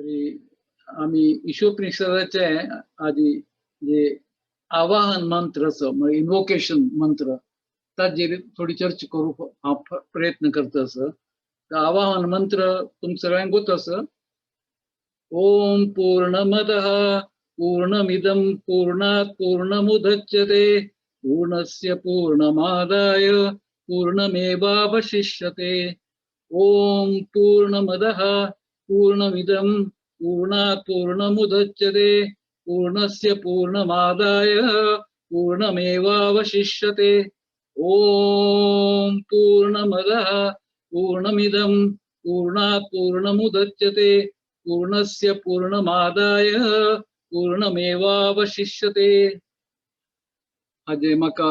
तरी आमी ईशोपनिषदाचे आदी जे आवाहन मंत्र आसा म्हणजे इन्वोकेशन मंत्र ताजेर थोडी चर्चा करूंक हांव प्रयत्न करता आसा. आवाहन मंत्र तुमकां सगळ्यांकूच आसा. ओम पूर्णमदः पूर्णमिदं पूर्णात् पूर्णमुदच्यते पूर्णस्य पूर्णमादाय पूर्णमेवावशिष्यते. ओम पूर्णमदः पूर्णमिदं पूर्णात् पूर्णमुदच्यते पूर्णस्य पूर्णमादाय पूर्णमेवावशिष्यते. ओम पूर्णमदः पूर्णमिदं पूर्णात् पूर्णमुदच्यते पूर्णस्य पूर्णमादाय पूर्णमेवावशिष्यते. हाजे म्हाका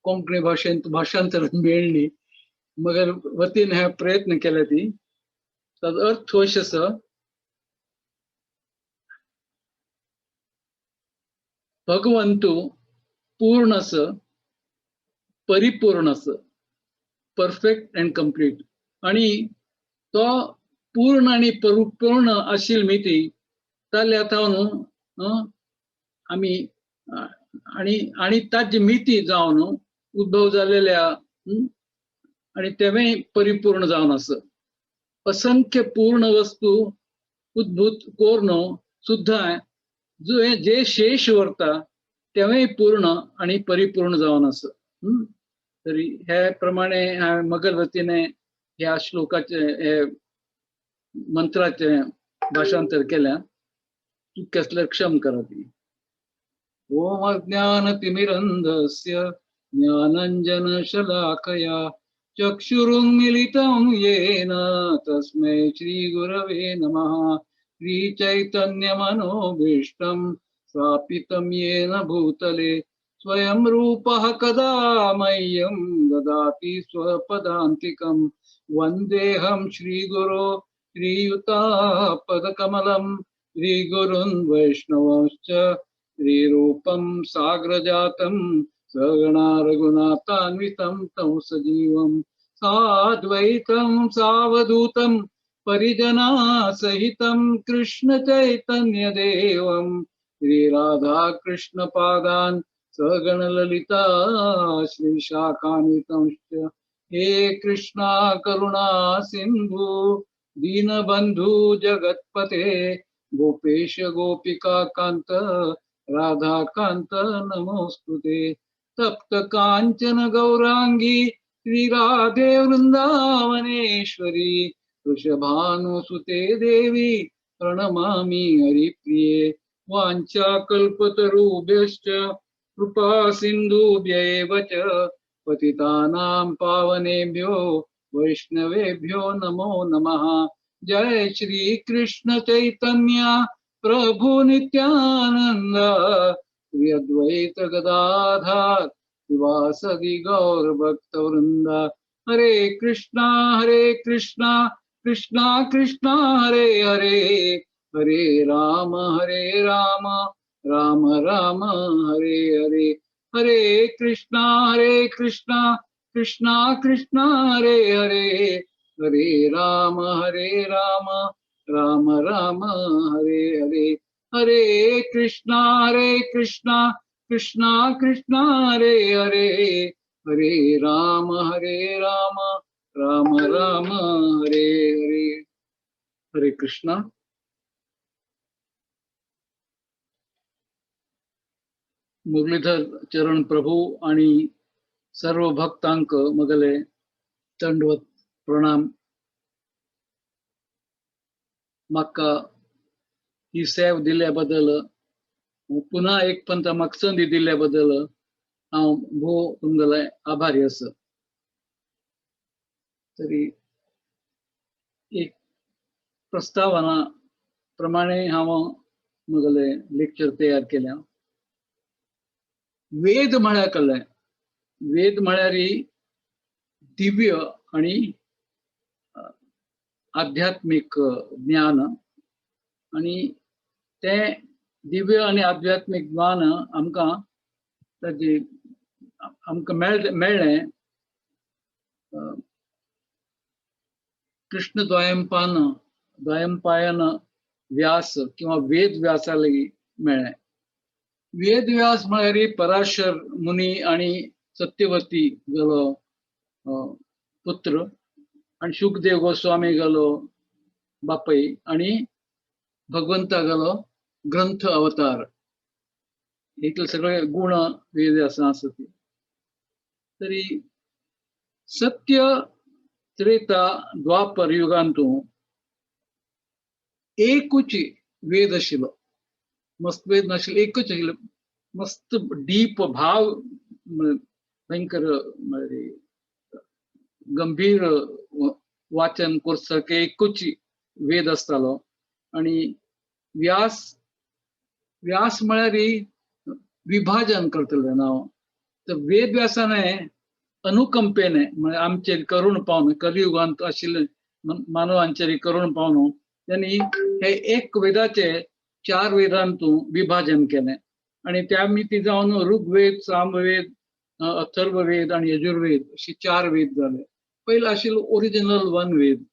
कोंकणी भाशेंत भाषांतर मेळ्ळी मगर वतीन हे प्रयत्न केले ती. ताजो अर्थ अशें आसा, भगवंतू पूर्ण आसा, परिपूर्ण आसा, परफेक्ट अँड कंप्लीट, आणि तो पूर्ण आणि परिपूर्ण आशिल्ली मिती ताल्या जावन आमी आणि आणि ताजी मिती जावन उद्भव जालेल्या आणि तेवेंय परिपूर्ण जावन आसा. असंख्य पूर्ण वस्तू उद्भूत करून सुद्दां जे शेष उरता तेवेंय पूर्ण आणि परिपूर्ण जावन आसा. तरी हे प्रमाणे हांवें मगल वतीने ह्या श्लोकाचे हे मंत्राचे भाषांतर केल्या. चूक आसल्यार क्षम करात. ओम अज्ञानतिमिरन्धस्य ज्ञानाञ्जनशलाकया चक्षुरुन्मीलितं येन तस्मै श्रीगुरवे नमः. श्रीचैतन्यमनोभीष्टं स्थापितं येन भूतले स्वयं रूपः कदा मह्यं ददाति स्वपदान्तिकं. वन्देऽहं श्रीगुरो श्रीयुतापदकमलं श्रीगुरुन् वैष्णवंश्च श्रीरूपं साग्रजातं सगणा रघुनाथान्वितं तं सजीवं साद्वैतं सावधूतं परिजनासहितं कृष्ण चैतन्यदेवं श्रीराधाकृष्णपादान् सगणललिता श्रीशाखान्वितंश्च. हे कृष्णा करुणा सिंधु दीनबंधु जगत्पते गोपेश गोपिका कांत राधाकांत नमोस्तुते. तप्त कांचन गौरांगी श्रीराधे वृंदावनेश्वरी वृषभानुसुते देवी प्रणमामि हरिप्रिये. वाञ्छा कल्पतरुभ्यश्च कृपा सिन्धुभ्यैव च पतितानां पावनेभ्यो वैष्णवेभ्यो नमो नमः. जय श्री कृष्ण चैतन्य प्रभु नित्यानंद श्री अद्वैत गदाधर श्रीवासादि गौर भक्त वृंद. हरे कृष्णा कृष्णा कृष्णा हरे हरे, हरे राम राम राम हरे हरे. हरे कृष्णा कृष्णा कृष्णा हरे हरे, हरे राम राम राम हरे हरे. हरे कृष्णा कृष्णा कृष्णा हरे हरे, हरे राम राम राम हरे हरे. हरे कृष्णा. मुरलीधर चरण प्रभू आणि सर्व भक्तांक मगले दंडवत प्रणाम. म्हाका ही सेव दिल्या बद्दल पुन्हा एक पंत म्हाका संदी दिल्या बद्दल हांव भोव तुमगेले आभारी आसा. तरी एक प्रस्तावना प्रमाणे हांव मगले लेक्चर तयार केल्या. वेद म्हळ्यार कसलें? वेद म्हळ्यार दिव्य आणि आध्यात्मिक ज्ञान, आणि तें दिव्य आणि आध्यात्मिक ज्ञान आमकां ताजी आमकां मेळ्ळें कृष्ण द्वयंपायन व्यास किंवा वेद व्यासा लागीं मेळ्ळें. वेद व्यास म्हळ्यार पराशर मुनी आनी सत्यवती गेलो पुत्र आनी शुकदेव गोस्वामी गेलो बापय आनी भगवंता गेलो ग्रंथ अवतार. इतले सगळे गुण वेद आसा आसा ती. तरी सत्य त्रेता द्वापर युगांतू एकूच वेद आशिल्लो, मस्त वेद नाशिल्लो, एकूच आशिल्लो. मस्त डीप भाव, भयंकर गंभीर वाचन करसारकें एकूच वेद आसतालो. आनी व्यास व्यास म्हळ्यार विभाजन करतले नांव. तर वेद व्यासाने अनुकंपेने म्हळ्यार आमचेर करुण पावन, कलियुगांत आशिल्ले मानवांचेर करुण पावन त्यांनी हे एक वेदाचे चार वेदांतू विभाजन केलें. आनी त्या मिती जावन ऋग्वेद, सामवेद, अथर्ववेद आनी यजुर्वेद अशी चार वेद जाले. पयलीं आशिल्लो ओरिजिनल वन वेद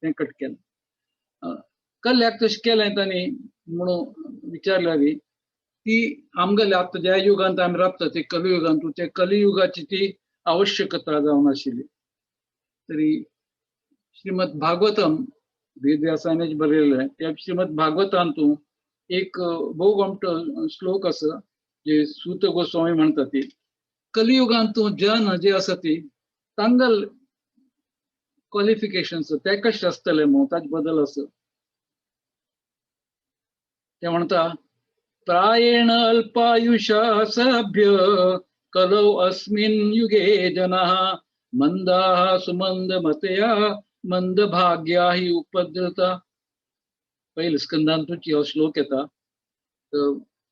तें कट केलें. कल्याक तशें केलें तांणी म्हणून विचारल्यार ती आमगेले आतां ज्या युगांत आमी राबता ते कलियुगांत, त्या कलियुगाची ती आवश्यकता जावन आशिल्ली. तरी श्रीमद भागवतम वेदव्यासानेच बरयलें. त्या श्रीमद भागवतांतू एक भोव गोमटो श्लोक आसा जे सूत गोस्वामी म्हणटा ती कलियुगांतू जन जे आसा ती तांगल क्वॉलिफिकेशन्स ते कशें आसतले म्हणून ताचे बदल आसा. ते म्हणटा प्रायेण अल्पायुषा सभ्य कलौ अस्मिन् युगे जनाः मंदाः सुमंद मतया मंद भाग्या हि उपद्रता. पयले स्कंदांतूच हो श्लोक येता.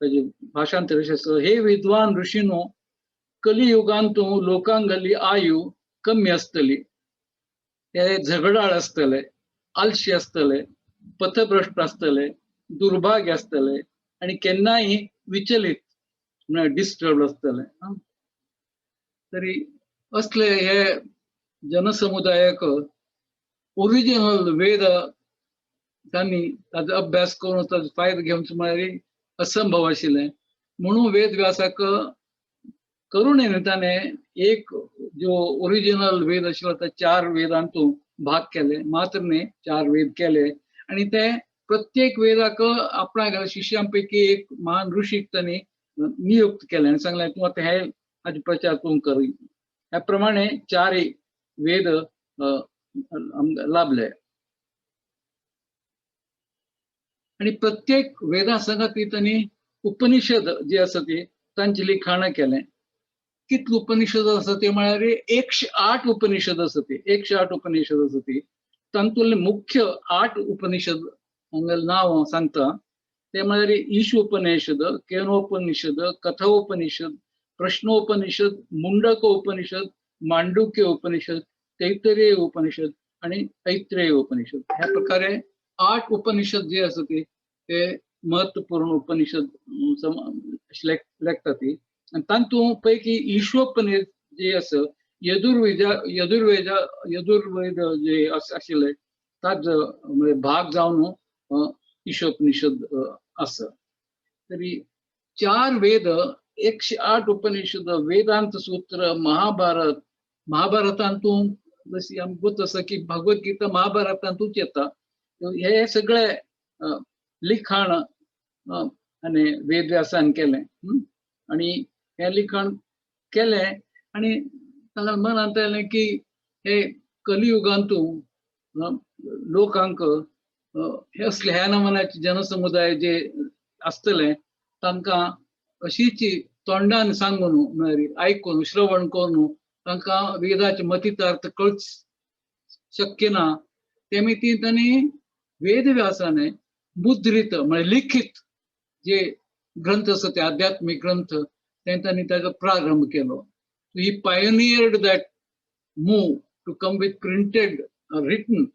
ताजे भाषांतर अशें आसा, हे विद्वान ऋषीनो, कलियुगांतू लोकांगली आयु कमी आसतली, ते झगडाळ आसतले, आलशी आसतले, पथभ्रष्ट आसतले, दुर्भाग्य आसतले आनी केन्नाय विचलित म्हळ्यार डिस्टर्ब आसतले. तरी असले हे जनसमुदायाक ओरिजिनल वेद तांणी ताजो अभ्यास करून ताजो फायदो घेवचो म्हळ्यार असंभव आशिल्लें. म्हणून वेद व्यासाक करुणेन ताणें एक जो ओरिजिनल वेद आशिल्लो तो चार वेदांतू भाग केले, मात्र न्ही चार वेद केले. आनी ते प्रत्येक वेदाक आपणाक शिष्यां पैकी एक महान ऋषीक तांणी नियुक्त केलें आनी सांगलें तूं आतां हे हाजो प्रचार तूं कर. ह्या प्रमाणे चारय वेद लाभले. आनी प्रत्येक वेदा संगती तांणी उपनिषद जी आसा ती तांचें लिखाण केलें. कितले उपनिषद आसा ते म्हळ्यार 108 उपनिषद आसा ती, 108 उपनिषद आसा ती. तातूंतले मुख्य 8 उपनिषद हांगा नांव सांगता ते म्हळ्यार ईशोपनिषद, केनोपनिषद, कथोपनिषद, प्रश्नोपनिषद, मुंडक उपनिषद, मांडुक्य उपनिषद, तैत्तिरीय उपनिषद आनी ऐत्रेय उपनिषद. ह्या प्रकारे 8 उपनिषद जे आसा ते ते महत्वपूर्ण उपनिषद लेखता ती. आनी तातूंत पैकी ईशोपनिषद जे आसा यजुर्वेद जे आशिल्ले ताजो म्हणजे भाग जावन ईशोपनिषद आसा. तरी 4 वेद, 108 उपनिषद, वेदांत सूत्र, महाभारत. महाभारतांतू जशी आमकां गोत आसा की भगवद्गीता महाभारतांतूच येता. हे सगळे लिखाण आनी वेदव्यासान केलें. आनी हें लिखाण केलें आनी तांकां मनांत आयलें की हे कलियुगांतू लोकांक हे असले ह्या नमनाचे जनसमुदाय जे आसतले तांकां अशीच तोंडान सांगून म्हळ्यार आयकून श्रवण करून तांकां वेदाचे मतितार्थ कळच शक्य ना. ते मितीन तांणी वेदव्यासाने मुद्रित म्हळ्यार लिखित जे ग्रंथ आसा ते आध्यात्मीक ग्रंथ ते तांणी ताजो प्रारंभ केलो. He pioneered that move to come with printed written.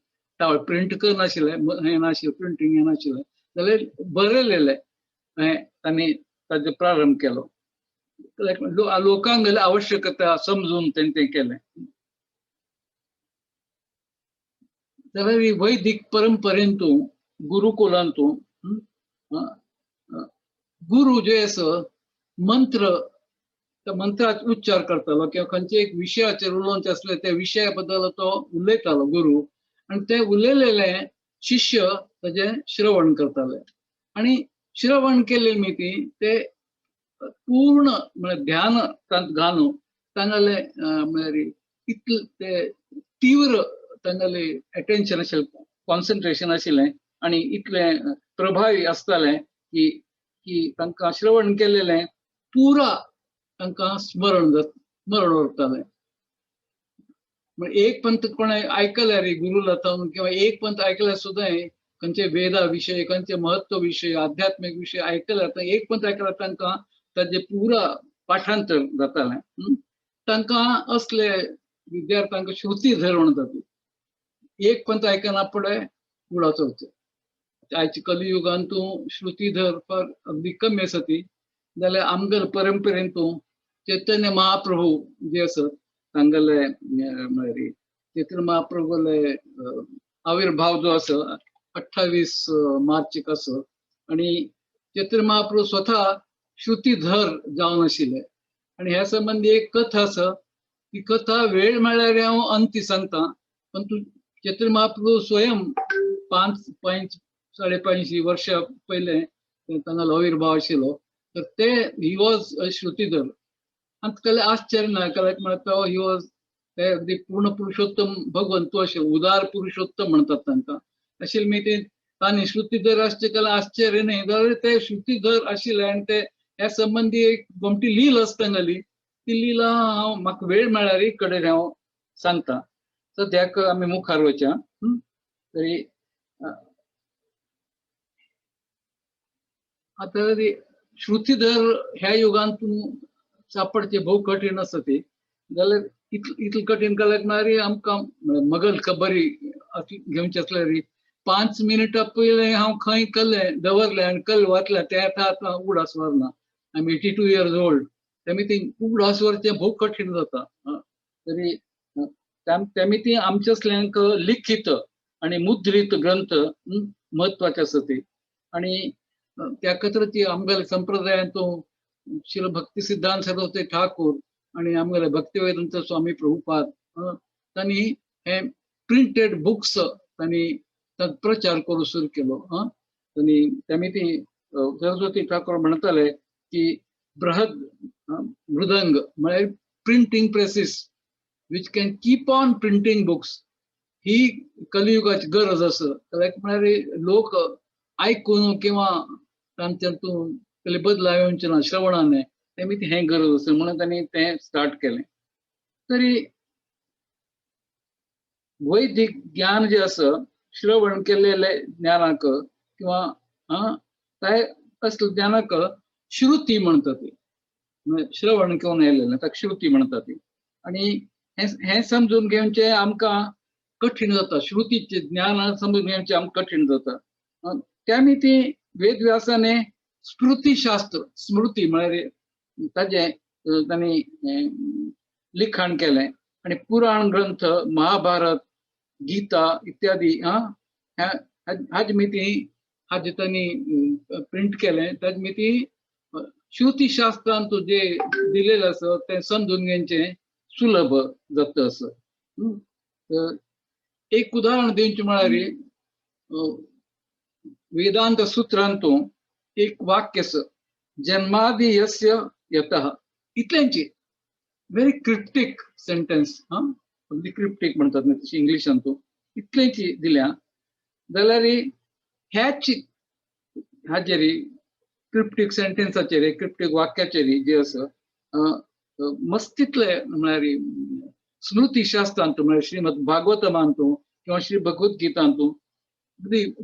Print करनाशिल्लें, हें नाशिल्लें, प्रिंटींग हें नाशिल्लें, जाल्यार बरयलेलें हें तांणी ताजो प्रारंभ केलो. लोकांक आवश्यकता समजून तेणी तें केलें. जाल्यार वैदिक परंपरेंतू गुरुकुलांतू गुरु जे आसा मंत्र, त्या मंत्राचो उच्चार करतालो किंवा खंयचे एक विशयाचेर उलोवचें आसलें त्या विशया बद्दल तो उलयतालो गुरु, आनी ते उलयलेले शिष्य ताजें श्रवण करताले. आनी श्रवण केल्ले मिती ते पूर्ण म्हळ्यार ध्यान तांत घालून तांगेले म्हळ्यार इतले ते तीव्र तांगेले एटेन्शन आशिल्लें, कॉन्सन्ट्रेशन आशिल्लें आनी इतलें प्रभावी आसतालें की की तांकां श्रवण केलेलें पुरा तांकां स्मरण स्मरण उरतालें. एक पंथ कोणें आयकल्यार गुरुला जावन किंवा एक पंथ आयकल्यार सुद्दां खंयचे वेदा विशय, खंयचे महत्व विशय, आध्यात्मीक विशय आयकल्यार, एक पंथ आयकल्यार तांकां ताजें पुरा पाठांतर जातालें. तांकां असले विद्यार्थ्यांक श्रुतीधर म्हणटात. एक पंथ आयकना फुडें उडास वचचें. आयच्या कलियुगान तूं श्रुतीधर फार अगदी कमी आसा ती. जाल्यार आमगेले परंपरेन तूं चैतन्य महाप्रभू जे आसत तांगेले म्हळ्यार चैतन्य महाप्रभूले आविर्भाव जो आसा 28 मार्चीक आसा आनी चैतन्य महाप्रभू स्वता श्रुतीधर जावन आशिल्ले. आनी ह्या संबंदी एक कथा आसा, ती कथा वेळ मेळ्ळ्यार हांव अंती सांगता. पण तूं चैतन्य महाप्रभू स्वयं 5 5.5 वर्षां पयलें तांगेलो आविर्भाव आशिल्लो. तर ते he was a श्रुतीधर. आनी तुका आश्चर्य ना कारण म्हळ्यार तो he was ते अगदी पूर्ण पुरुषोत्तम भगवंत अशें उदार पुरुषोत्तम म्हणतात तांकां. आशिल्ले मी ते तांणी श्रुतीधर आसचे काल आश्चर्य न्ही, जाल्यार ते श्रुतीधर आशिल्ले आनी ते ह्या संबंदी एक गोमटी लील आसता तांगेली, ती लीला हांव म्हाका वेळ मेळ्ळ्यार कडेन हांव सांगता. सद्याक आमी मुखार वचया. तरी आतां श्रुतीधर ह्या युगांत तूं सापडचे भोव कठीण आसा ती. जाल्यार इतलें कठीण केल्यार म्हळ्यार आमकां मगल खबरी घेवचे आसल्यार 5 मिनटां पयलें हांव खंय कल्लें दवरलें आनी कल वाचलें तें आतां आतां उगडास वरना. I am 82 years old. तेमी ती उगडास वरचें भोव कठीण जाता. तरी तेमी ती आमच्या असल्यांक लिखीत आनी मुद्रीत ग्रंथ म्हत्वाचे आसा ती. आनी त्या खातीर ती आमगेल्या संप्रदायांत श्रील भक्ती सिद्धांत सरस्वती ठाकूर आनी आमगेले भक्तिवेदांत स्वामी प्रभुपाद तांणी हे प्रिंटेड बुक्स तांणी प्रचार करूंक सुरू केलो. तांणी तेमी ती सरस्वती ठाकूर म्हणटाले की बृहद मृदंग म्हळ्यार printing presses which can keep on printing books ही कलियुगाची गरज आसा. लायक म्हळ्यार लोक आयकून किंवा तांच्यातून पयले बदलाव येवचे ना श्रवणाने, तेमी हें गरज आसा म्हणून तांणी तें स्टार्ट केलें. तरी वैदिक ज्ञान जें आसा श्रवण केलेले ज्ञानाक किंवा ते असले ज्ञानाक श्रुती म्हणटा ती. श्रवण करून आयलेलें ताका श्रुती म्हणटा ती. आनी हें समजून घेवचें आमकां कठीण जाता. श्रुतीचें ज्ञान समजून घेवचें आमकां कठीण जाता. त्यामी ती वेदव्यासाने स्मृतीशास्त्र, स्मृती म्हळ्यार ताजें तांणी लिखाण केलें आनी पुराण ग्रंथ, महाभारत, गीता इत्यादी हाजे मिती हाजे तांणी प्रिंट केलें. ताजे मिती श्रुतीशास्त्रांत जे दिलेलें आसा तें समजून घेवचें सुलभ जाता आसा. एक उदाहरण दिवचें म्हळ्यार वेदांत सूत्रांतू एक वाक्य आसा, जन्मादि यस्य यतः, इतलेंची व्हेरी क्रिप्टीक सेंटेन्स. अगदी क्रिप्टीक म्हणतात न्ही तशी इंग्लिशांतू इतलेंची दिल्या. जाल्यार ह्याच हाजेर क्रिप्टीक सेंटेन्साचेर, क्रिप्टीक वाक्याचेर जे आसा मस्तीतले म्हळ्यार स्मृतीशास्त्रांतू म्हळ्यार श्रीमद भागवतमांतू किंवा श्री भगवद्गीतांतू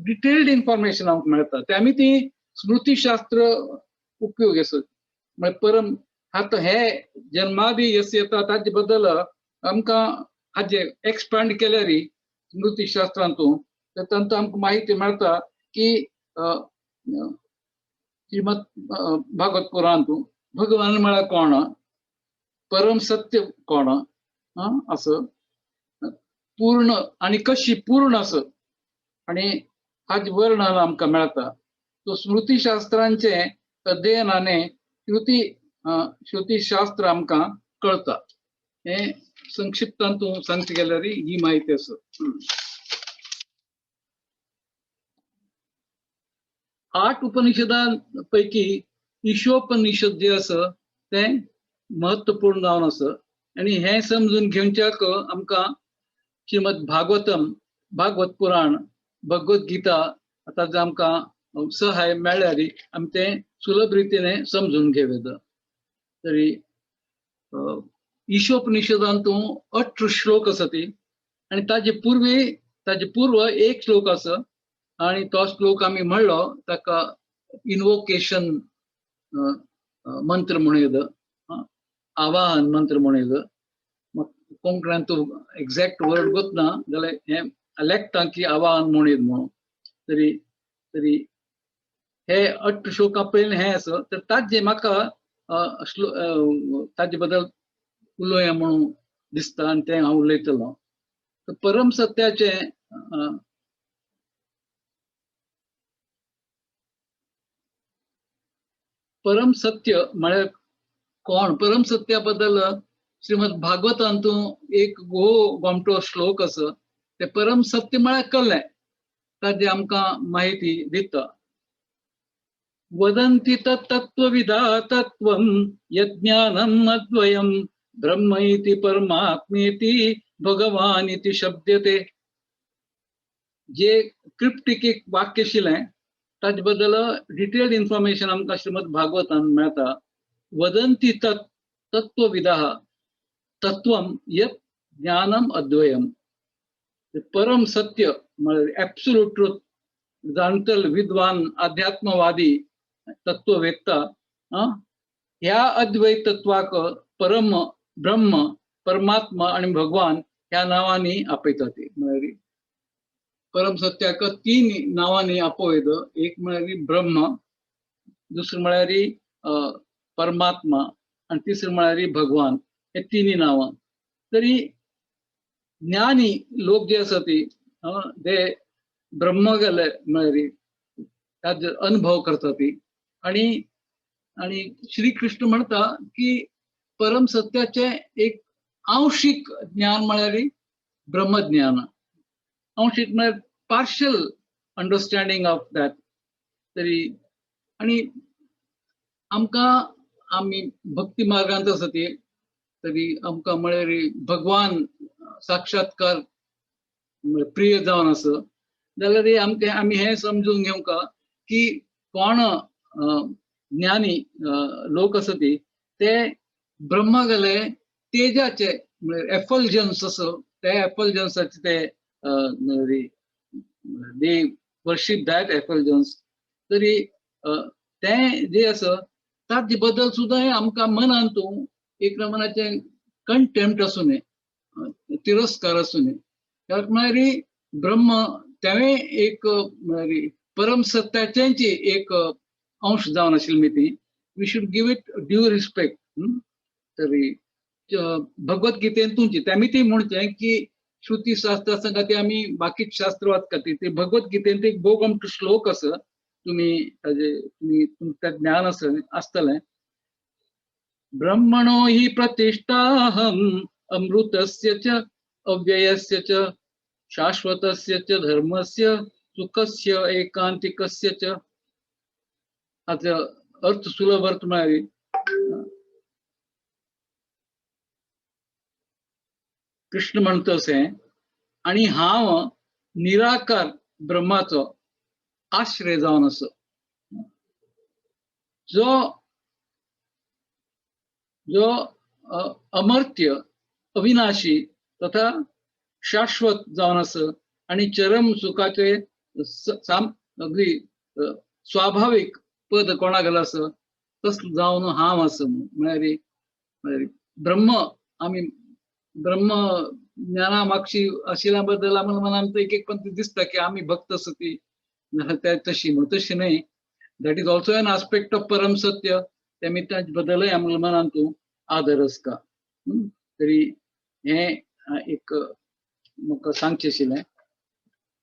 डिटेल्ड इन्फॉर्मेशन आमकां मेळटा. ते आमी ती स्मृतीशास्त्र उपयोग आसा. म्हळ्यार परम आतां हे जन्मादि यस्य येता ताजे बद्दल आमकां हाजे एक्सपांड केल्यार स्मृतीशास्त्रांतू तर तांतूं आमकां म्हायती मेळटा की श्रीमद भागवत पुराणांतू भगवान म्हळ्यार कोण, परम सत्य कोण असं पूर्ण आनी कशी पूर्ण आसा आनी हाजें वर्णन आमकां मेळटा. सो स्मृतीशास्त्रांचे अध्ययनाने श्रुतीशास्त्र आमकां कळता. हें संक्षिप्तान तूं सांगचे गेल्यार ही म्हायती आसा. 8 उपनिषदां पैकी ईशोपनिषद जे आसा तें महत्वपूर्ण जावन आसा आनी हें समजून घेवच्याक आमकां श्रीमद भागवतम, भागवत पुराण, भगवत गीता ताचो आमकां सहाय मेळ्ळ्यार आमी तें सुलभ रितीने समजून घेवं येता. तरी ईशोपनिषदांतू 18 श्लोक आसा ती आनी ताजे पूर्व एक श्लोक आसा आनी तो श्लोक आमी म्हणलो ताका इन्वोकेशन मंत्र म्हणूं येता, आवाहन मंत्र म्हणूं येता. कोंकणांत एक्झॅक्ट वर्ड गोतना जाल्यार हें लेखता की आवाहन म्हणूं येता म्हणून. तरी तरी हे 8 श्लोका पयलीं हें आसा. तर ताजे म्हाका ताजे बद्दल उलोवया म्हणून दिसता आनी तें हांव उलयतलो. परम सत्याचें परम सत्य म्हळ्यार कोण? परम सत्या बद्दल श्रीमद भागवतांतू एक गो गोमटो श्लोक आसा. ते परम सत्य म्हळ्यार कळ्ळें, ताजी आमकां म्हायती दिता. वदन्ति तत्तत्त्वविदा तत्त्वं यज्ञानम् अद्वयं ब्रह्म इति परमात्मेति भगवान इति शब्द्यते. जे क्रिप्टिक एक वाक्य आशिल्लें ताजे बद्दल डिटेल्ड इन्फॉर्मेशन आमकां श्रीमद भागवतान मेळटा. वदन्ति तत् तत्त्वविदः तत्त्वं यत् ज्ञानम् अद्वयम्. परम सत्य म्हळ्यार एब्सोल्यूट ट्रूथ जाणतल विद्वान अध्यात्मवादी तत्ववेत्ता ह्या अद्वैत तत्वाक परम ब्रह्म परमात्मा आनी भगवान ह्या नांवांनी आपयतात. म्हळ्यार परम सत्याक 3 नांवांनी आपयता. एक म्हळ्यार ब्रह्म, दुसरें म्हळ्यार परमात्मा आनी तिसरें म्हळ्यार भगवान. हे तिनूय नांवां. तरी ज्ञानी लोक जे आसा ती ते ब्रह्म गेले म्हळ्यार ताजो अनुभव करता ती. आनी आनी श्री कृष्ण म्हणटा की परम सत्याचें एक आंशिक ज्ञान म्हळ्यार ब्रह्मज्ञान. आंशिक म्हळ्यार पार्शल अंडरस्टँडींग ऑफ that. तरी आनी आमकां आमी भक्ती मार्गांत आसा ती, तरी आमकां म्हळ्यार भगवान साक्षात्कार प्रिय जावन आसा जाल्यार आमकां आमी हें समजून घेवंक की कोण ज्ञानी लोक आसा ती ते ब्रह्म गेले तेजाचे म्हळ्यार एफल्जन्स आसा ते एफल्जन्साचे ते दे वर्शीप that effulgence. तरी तें जे आसा ताजे बद्दल सुद्दां आमकां मनांत एक प्रमाणाचें कंटेम्प्ट आसूं न्हय, तिरस्कार आसूं न्हय. कारण म्हळ्यार ब्रह्म तेंवें एक म्हळ्यार परम सत्याचेंच एक अंश जावन आशिल्ली ती. We should give it due respect. तरी भगवद्गीतेंतूच तेमी ती म्हणचें की श्रुती शास्त्र संगाती आमी बाकीच शास्त्र वाचता ती भगवद्गीतेंत एक भोव गोमटो श्लोक आसा, तुमी ताजे तुमी तुमकां ज्ञान आसा आसतलें. ब्रह्मणो हि प्रतिष्ठाहम् अमृतस्य च अव्ययस्य च शाश्वतस्य च धर्मस्य सुखस्य एकांतिकस्य च. हाचो अर्थ सुलभ अर्थ म्हळ्यार कृष्ण म्हणटा अशें आनी हांव निराकार ब्रह्माचो आश्रय जावन आसा. जो जो अमर्त्य अविनाशी तथा शाश्वत जावन आसा आनी चरम सुखाचे अगदी स्वाभावीक पद कोणाक गेलो आसा तसलो जावन हांव आसा. म्हळ्यार ब्रह्म आमी ब्रह्म ज्ञाना मागशी आशिल्ल्या बद्दल आमकां मनांत एक एक पण दिसता की आमी भक्त आसा ती तशी म्हणून. तशी न्हय. That is also an aspect of परम सत्य. तेमी ताचे बद्दलय आमकां मनांत आदर आसता. तरी हें एक म्हाका सांगचें आशिल्लें.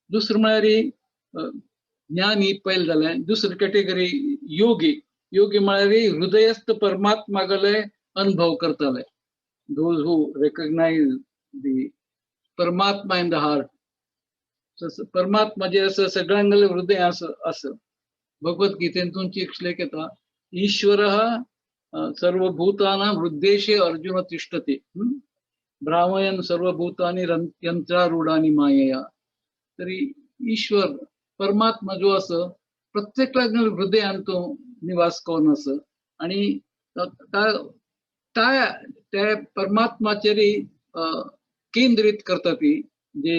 दुसरें म्हळ्यार ज्ञानी पयलें जालें. दुसरी कॅटेगरी योगी. योगी म्हळ्यार हृदयस्थ परमात्मागले अनुभव करताले, those who recognize the Paramatma in the heart. परमात्मा जे आसा सगळ्यांगले हृदय आसा. असं भगवद्गीतेन तुमची एक श्लोक येता, ईश्वरः सर्वभूतानां हृद्देशे अर्जुन तिष्ठति भ्रामयन् सर्वभूतानि यंत्रारूढानि मायया. तरी ईश्वर परमात्मा जो आसा प्रत्येकाक हृदयान तो निवास करून आसा आणि त्या परमात्माचेर केंद्रीत करता ती जे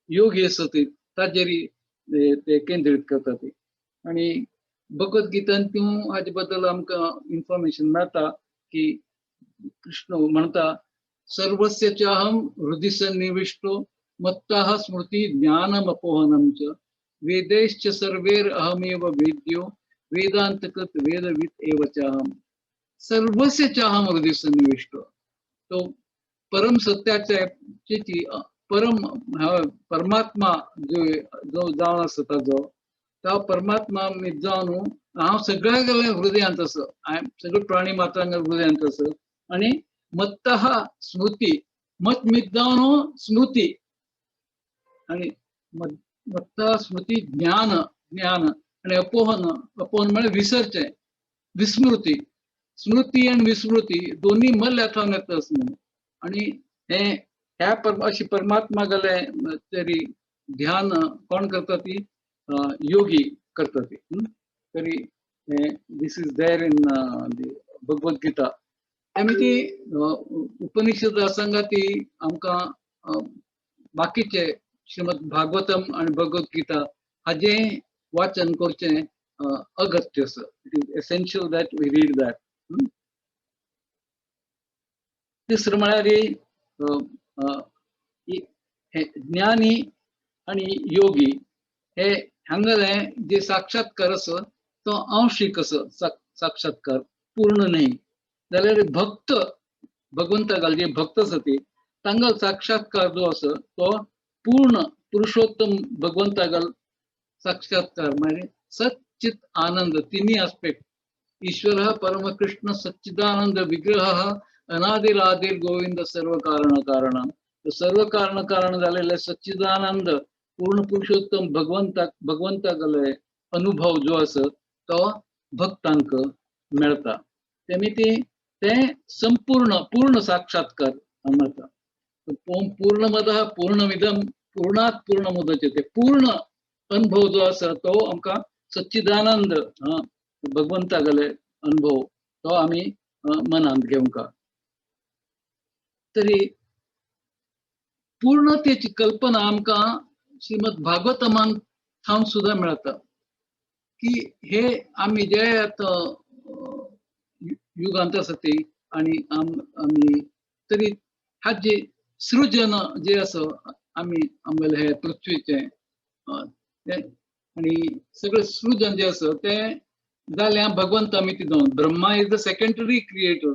योगी आसा ती ताजेर ते केंद्रीत करता ती. आणि भगवद्गीतान तूं हाजे बद्दल आमकां इन्फॉर्मेशन मेळटा की कृष्ण म्हणटा, सर्वस्य चाहं हृदि सन्निविष्टो मत्तः स्मृती ज्ञानमपोहनं च वेदैश्च सर्वैर अहमेव वेद्यो वेदांतकृत वेदविद एव चाहं. सर्वस्य चाहं हृदि सन्निविष्टो, तो परम सत्याच्या ची परम परमात्मा जो जो जावन आसा ताजो तो परमात्मा मी जावन हांव सगळ्या हृदयांत आसा, सगळे प्राणी मात्रांक हृदयांत आसा. आणि मत्तः स्मृती, मत मित जावन स्मृती आणि मत्तः स्मृती ज्ञान, ज्ञान आणि अपोहन, अपोहन म्हणजे विसरचें, विस्मृती. स्मृती आणि विस्मृती दोन्ही मल्ल्या थावन येता म्हणून. आणि हे ह्या अशी परमात्मा गेले तरी ध्यान कोण करता ती योगी करता ती. तरी this is there in the Bhagavad Gita. आमी ती उपनिषद सांगा ती आमकां बाकीचे श्रीमद भागवतम आनी भगवद्गीता हाजें वाचन करचें अगत्य आसा. It is essential that we read that. तिसरें म्हळ्यार ज्ञानी आनी योगी हे हांगले जे साक्षात्कार आसा तो आंशिक आसा, साक्षात्कार पूर्ण न्हय. जाल्यार भक्त भगवंता जे भक्त आसा ती तांकां साक्षात्कार जो आसा तो पूर्ण पुरुषोत्तम भगवंतागल साक्षात्कार म्हणजे सच्चित आनंद. तिन्ही आस्पेक्ट, ईश्वर परमकृष्ण सच्चिदानंद विग्रह अनादिरादिर गोविंद सर्व कारण कारण, सर्व कारण कारण झालेले सच्चिदानंद पूर्ण पुरुषोत्तम भगवंता भगवंतागले अनुभव जो आसा तो भक्तांक मेळता. तेमी ते संपूर्ण पूर्ण साक्षात्कार मेळता. पूर्णमदः पूर्णमिदं पूर्णात् पूर्णमुदच्यते, पूर्ण अनुभव जो आसा तो आमकां सच्चिदानंद भगवंतागले अनुभव तो आमी मनांत घेवंक. तरी पूर्णतेची कल्पना आमकां श्रीमद भागवतमान थावन सुद्दां मेळता की हे आमी जे आतां युगांत आसा ती आनी आमी तरी हाजे सृजन जे आसा आमी आमगेले हे पृथ्वीचें आनी सगळें सृजन जें आसा तें जालें भगवंत आमी तितून. Brahma is the secondary creator,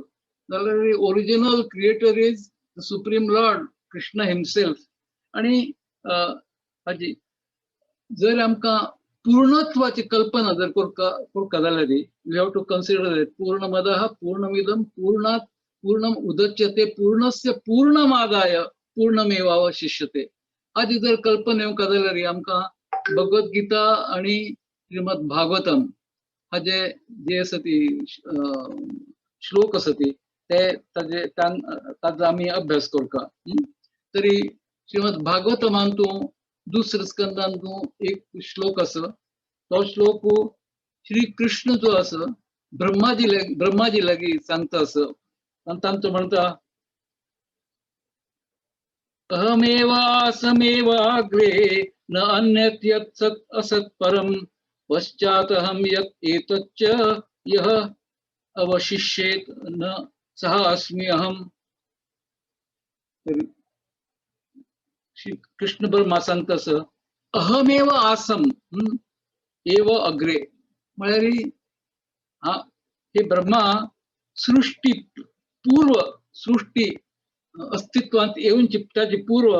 जाल्यार original creator is the supreme lord Krishna himself. आनी हाजी जर आमकां पूर्णत्वाची कल्पना जर करका जाल्यार we have to consider that पूर्णमदः पूर्णमिदं पूर्णात् पूर्णम उदच्यते पूर्णस्य पूर्णमादाय पूर्णमेवावशिष्यते. हाजी जर कल्पना येवंक जाल्यार आमकां भगवद्गीता आनी श्रीमद भागवतम हाजे जे आसा ती श्लोक आसा ती ते ताजे ताजो आमी अभ्यास करता. तरी श्रीमद भागवतमान तूं दुसऱ्या स्कंदान तूं एक श्लोक आसा, तो श्लोक श्री कृष्ण जो आसा ब्रह्माजी लागीं सांगता आसा. आनी तांचो म्हणटा, अहमेवासमेवाग्रे न अन्यत् यत् सत् असत् परं पश्चात् अहं यत् एतच्च यः अवशिष्येत न सः अस्मि अहम्. श्री कृष्ण ब्रह्मा सांगता आसा, अहमेव आसम एव अग्रे, म्हळ्यार हा हे ब्रह्मा सृष्टी पूर्व सृष्टी अस्तित्वांत येवची ताजे पूर्व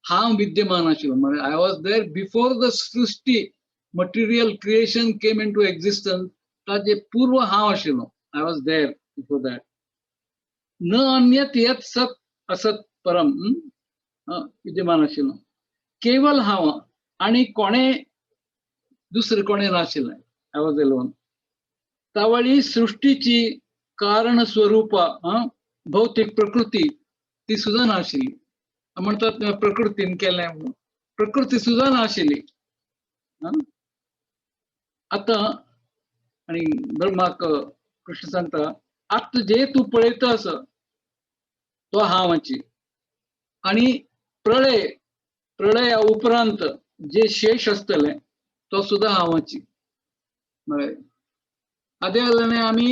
हांव विद्यमान आशिल्लो, म्हळ्यार I was there before the Srishti Material creation came into existence ताजे पूर्व हांव आशिल्लो. I was there before that. न अन्यत यत सत असत परम विद्यमान आशिल्लो. केवल हांव आनी कोणे दुसरें कोणे नाशिल्लें. I was alone. तावळी सृष्टीची कारण स्वरूप भौतिक प्रकृती ती सुद्दां नाशिल्ली. म्हणतात प्रकृतीन केलें म्हणून, प्रकृती सुद्दां नाशिल्ली. आतां आनी ब्रह्माक कृष्ण सांगता, आतां जे तूं पळयता आसा तो हांवाची, आनी प्रळय प्रळया उपरांत जे शेष आसतले तो सुद्दां हांवाची. म्हळ्यार आदे आमी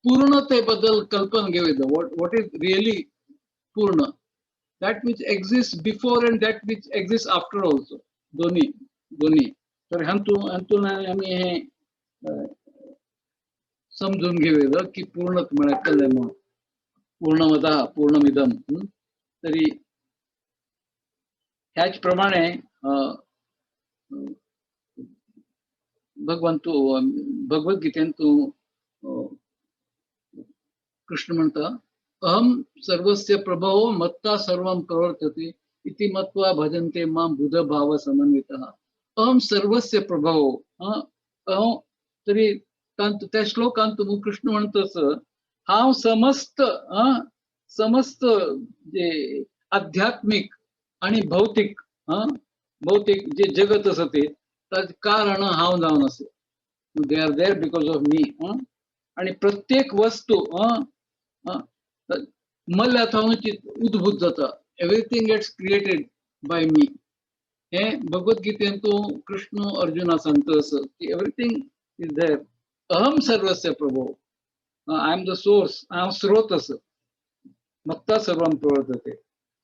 पूर्णते बद्दल कल्पना घेवया. What is really पूर्ण? That which exist before and that which exist after also, दोन्ही दोन्ही. तर हातून आमी हे समजून घेवया की पूर्णत म्हळ्यार कळ्ळें म्हणून पूर्णमदः पूर्णमिदम. तरी ह्याच प्रमाणे भगवंतू भगवद्गीतेंतू कृष्ण म्हणता, अहम सर्वस्य प्रभवो मत्ता सर्वं प्रवर्तते इति मत्वा भजन्ते मां बुध भाव समन्वितः. अहम सर्वस्य प्रभवो, अहम तरी त्या श्लोकांत कृष्ण म्हणतस हांव समस्त समस्त जे आध्यात्मिक आणि भौतिक भौतिक जे जगत आसा ते ताचें कारण हांव जावन आसा. They are there because of me. आणि प्रत्येक वस्तू मल्ल्या थावनूच उद्भूत जाता. Everything gets created by me. हे भगवद्गीतेन तूं कृष्ण अर्जुना सांगता असं की एवरीथींग is there. अहम सर्वस्य प्रभो, I am the source, हांव स्रोत आसा. मत्ता सर्वं प्रवर्तते.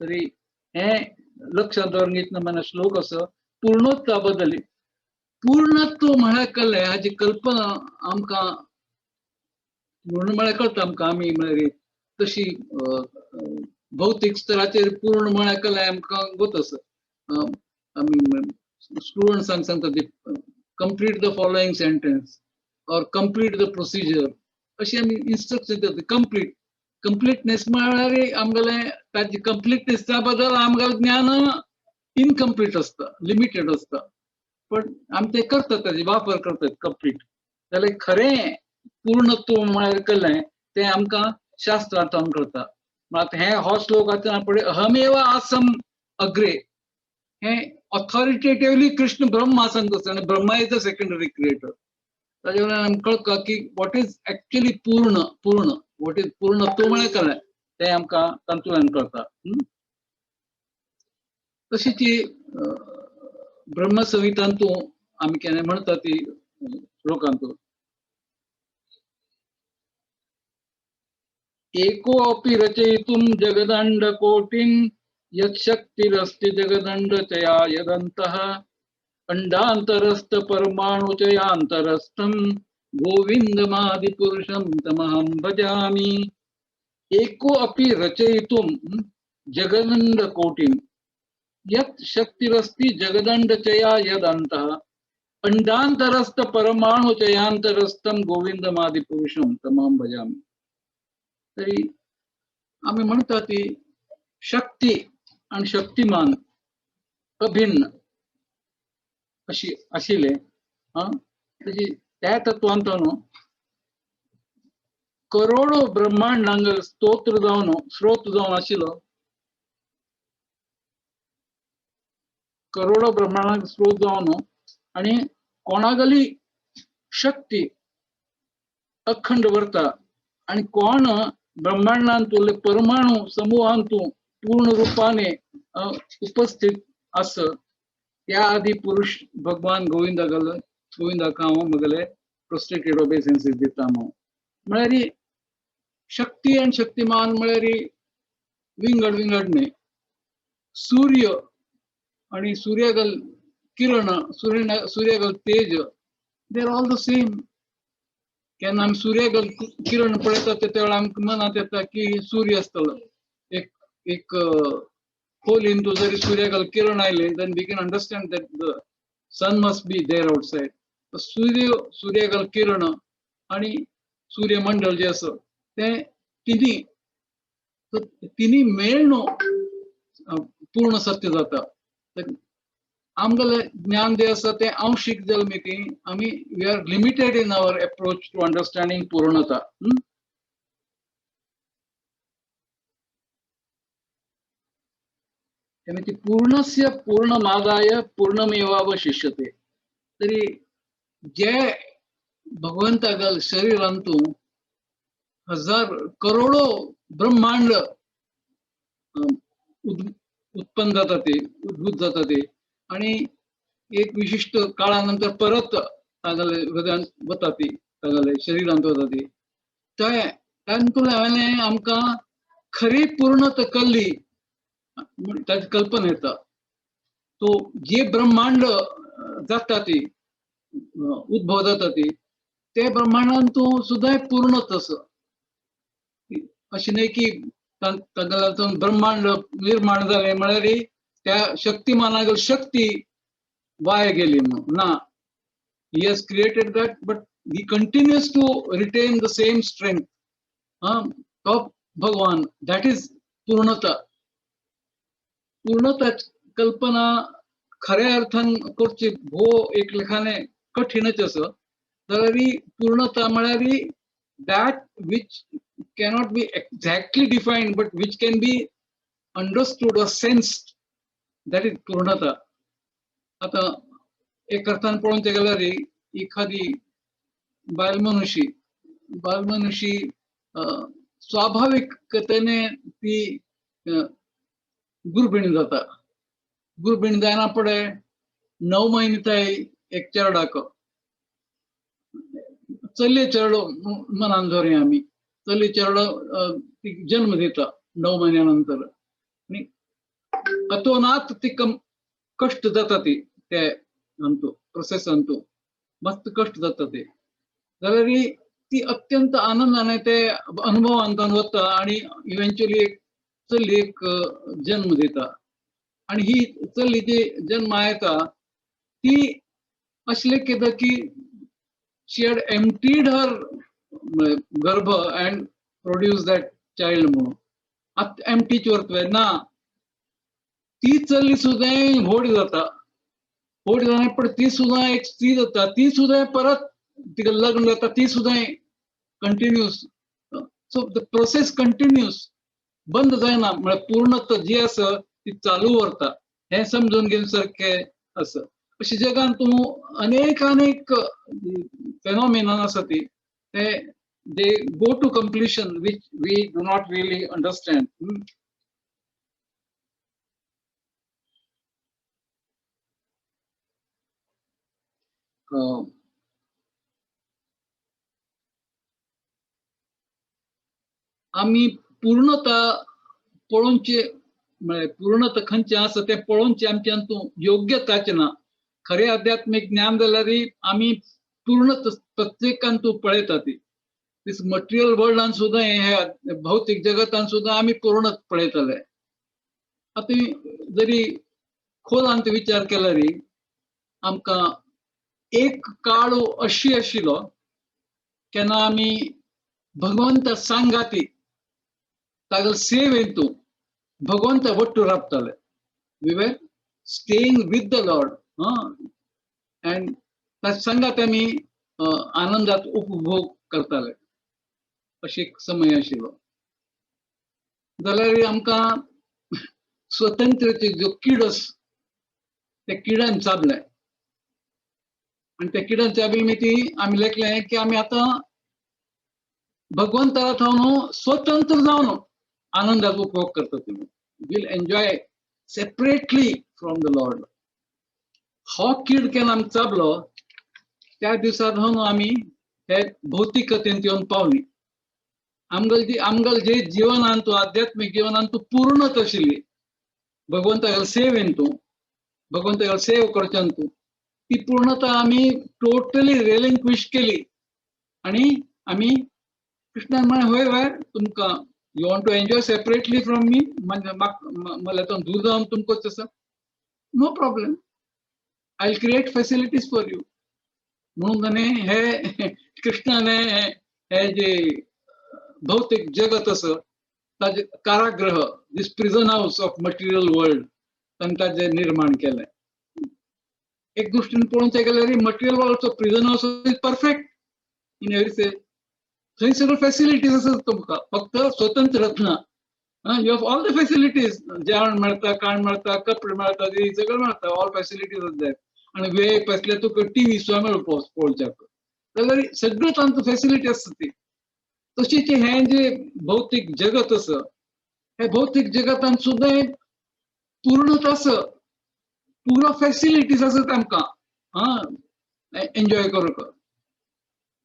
तरी हे लक्षात दवरून घेतना मला श्लोक असो पूर्णत्वा बद्दल. पूर्णत्व म्हळ्यार कळ्ळें हाजी कल्पना आमकां पूर्ण म्हळ्यार कळटा आमकां. आमी म्हळ्यार तशी भौतीक स्तराचेर पूर्ण म्हळ्यार कळ्ळें आमकां गोत आसा. आमी स्टुडंट्सांक सांगता ती complete the following sentence or complete the procedure, अशी आमी इन्स्ट्रक्शन दिता. कंप्लीट कंप्लीटनेस म्हळ्यार आमगेलें ताजी कंप्लीटनेसा बद्दल आमगेलें ज्ञान इनकम्प्लीट आसता, लिमिटेड आसता. पण आमी ते करतात, ताजे वापर करतात कंप्लीट. जाल्यार खरें पूर्णत्व म्हळ्यार कळ्ळें तें आमकां शास्त्रांत कळटा. आतां हे हो श्लोक आतां पळय, अहमेव आसम अग्रे, हे ऑथॉरिटेटिवली कृष्ण ब्रह्मा सांगता आनी Brahma is the secondary creator. ताजे वयल्यान आमकां कळटा की what is actually पूर्ण, पूर्ण what is पूर्णत्व म्हळ्यार कळ्ळें तें आमकां तातूंतल्यान कळटा. तशीच ती ब्रह्मसंहितांतू आमी केन्ना म्हणटा ती श्लोकांतू, एको अपि रचयितुं जगदंड कोटिं यत्शक्तिरस्ति जगदंडचया यदन्तः अंडांतरस्थ परमाणुचयांतरस्थं गोविंदमादिपुरुषं तमहं भजामि. एको अपि रचयितुं जगदंड कोटिं यत् शक्तिरस्ति जगदंडचया यदन्तः अंडांतरस्थ परमाणुचयांतरस्थं गोविंदमादिपुरुषं तमहं भजामि. तरी आमी म्हणटा ती शक्ती आनी शक्तिमान अभिन्न अशी आशिल्ले. ताजी त्या तत्वांत न्हू करोडो ब्रह्मांडांक स्तोत्र जावन स्रोत जावन आशिल्लो, करोडो ब्रह्मांडांक स्रोत जावन आनी कोणागली शक्ती अखंड वरता आनी कोण ब्रह्मांडांतले परमाणु समूहांतू पूर्ण रूपाने उपस्थित आस त्या आदी पुरुष भगवान गोविंदागल गोविंदाक हांव म्हगेले प्रोस्ट्रेटेड ओबेसेन्सीस दिता हांव. म्हळ्यार शक्ती आनी शक्तिमान म्हळ्यार विंगड विंगड न्हय. सूर्य आनी सूर्यागल किरण, सूर्यागल तेज, they are all the same. केन्ना आमी सूर्यागल किरण पळयतात ते वेळार आमकां मनांत येता की सूर्य आसतलो. एक एक खोलीन तूं जरी सूर्यागल किरण आयले then we can understand that the Sun must be there outside. सूर्य, सूर्यागल किरण आणि सूर्यमंडल जे आसा तें तिन्ही, तिन्ही मेळून पूर्ण सत्य जाता. आमगेलें ज्ञान जें आसा तें आंशिक जालें की आमी we are limited in our approach to understanding पूर्णता. ती पूर्णस्य पूर्णमादाय पूर्णमेवावशिष्यते. तरी जे भगवंतागल शरीरांतू हजार करोडो ब्रह्मांड उत्पन्न जाता ते, उद्भूत जाता ते, आणि एक विशिष्ट काळानंतर परत तागेले हृदयांत वता ती, तागेले शरीरांत वता ती. तातूंत हांवें आमकां खरी पूर्णता कल्ली ताची कल्पना येता. तो जे ब्रह्मांड जाता ती, उद्भव जाता ती, ते ब्रह्मांडान तूं सुद्दां पूर्णच आसा. अशें न्हय की तागेल्यातून ब्रह्मांड निर्माण जालें म्हळ्यार त्या शक्तिमानागल शक्ती वाया गेली म्हणून ना. He has created that, but he continues to retain the same strength of Bhagwan. That is पूर्णता. पूर्णता कल्पना खऱ्या अर्थान करची भोव एक लेखाने कठीणच आसा. जाल्यार पूर्णता म्हळ्यार that which cannot be exactly defined but which can be understood or sensed, that is पूर्णता. आता एक अर्थान पळोवंक गेल्यार एखादी बायल मनुशी स्वाभाविकतेने ती गुरबीण जाता. गुरबीण जायना पडे 9 म्हयने थंय एक चेरडाक चली चेरडो मनान धरुया आमी, चली चेरडो ती जन्म दिता 9 म्हयन्या नंतर. आनी अतोनात तिका कश्ट जाता ती ते अंतू प्रोसेस अंतू मस्त कश्ट जाता ते. जाल्यार ती अत्यंत आनंदाने ते अनुभवांतून वता आनी इव्हेंच्युअली एक चलयेक जन्म दिता. आनी ही चली जी जन्मा येता ती असले कितें की she had emptied her गर्भ and produce that child म्हणून. आतां एम्प्टीच उरतलें ना, ती चली सुद्दां व्हड जाता. व्हड जाता पण ती सुद्दां एक स्त्री जाता, ती सुद्दां परत तिका लग्न जाता, ती सुद्दां continues. So the process continues, बंद जायना. म्हळ्यार पूर्णता जी आसा ती चालू उरता. हें समजून घेवन सारकें आसा. अशें जगान तूं अनेक अनेक फेनोमेनन आसा ती ते they go to completion which we do not really understand. आमी पूर्णता पळोवचे म्हळ्यार पूर्णता खंयचें आसा तें पळोवचें आमच्यान तूं योग्यताचें ना. खरें आध्यात्मीक ज्ञान जाल्यार आमी पूर्ण प्रत्येकान तूं पळयता ती दीस मटेरियल वर्ल्डान सुद्दां, हे भौतीक जगतान सुद्दां आमी पूर्ण पळयतले. आतां जरी खोलांत विचार केल्यार आमकां एक काळ अशी आशिल्लो केन्ना आमी भगवंत सांगाती तागेले सेवेंत तूं Bhagwant Wattoo राबताले. We were staying with the lord and ताच्या सांगात आमी आनंदात उपभोग करताले. अशें एक समय आशिल्लो. जाल्यार आमकां स्वतंत्रतेची जो किडस त्या किडान चाबलें आनी त्या किडान चाबली मागीर ती आमी लेखलें की आमी आतां भगवंता थावन स्वतंत्र जावन आनंदाचो उपभोग करता. तुमी will enjoy separately from the lord. हो कीड केन्ना आमी चाबलो त्या दिसा थावन आमी हे भौतिकतेन येवन पावली. आमगेल जे जिवनान तूं आध्यात्मीक जिवनान तूं पूर्णच आशिल्ली भगवंतागेल सेवेन तूं भगवंतागेल सेव करच्यान तूं ती पूर्णता आमी टोटली रेलिंक्विश केली. आनी आमी कृष्णान म्हळें हय वय तुमकां you want to enjoy separately from me, म्हणजे म्हाका दूर जावन तुमकां आसा, no problem. I will create facilities for you. म्हणून ताणें हे कृष्णाने हे जे भौतिक जगत आसा ताजे कारागृह, this prison house of material world, ताणें ताजें निर्माण केलें. एक दृश्टीन पळोवचें गेल्यार material वर्ल्डचो prison house is perfect in every sense. थंय सगळ्यो फॅसिलिटीज आसात तुमकां, फक्त स्वतंत्र ना. You have all the facilities, जेवण मेळटा, खाण मेळटा, कपडे मेळटा, सगळें मेळटा, ऑल फॅसिलिटीज आसा there. आनी वेळ पसल्यार तुका टिवी सुद्दां मेळो पळोवच्याक, जाल्यार सगळें तांकां फॅसिलिटी आसता ती. तशीच हें जे भौतीक जगत आसा, हे भौतीक जगतान सुद्दां पूर्णता आसा, पुरो फॅसिलिटीज आसात आमकां एन्जॉय करूंक.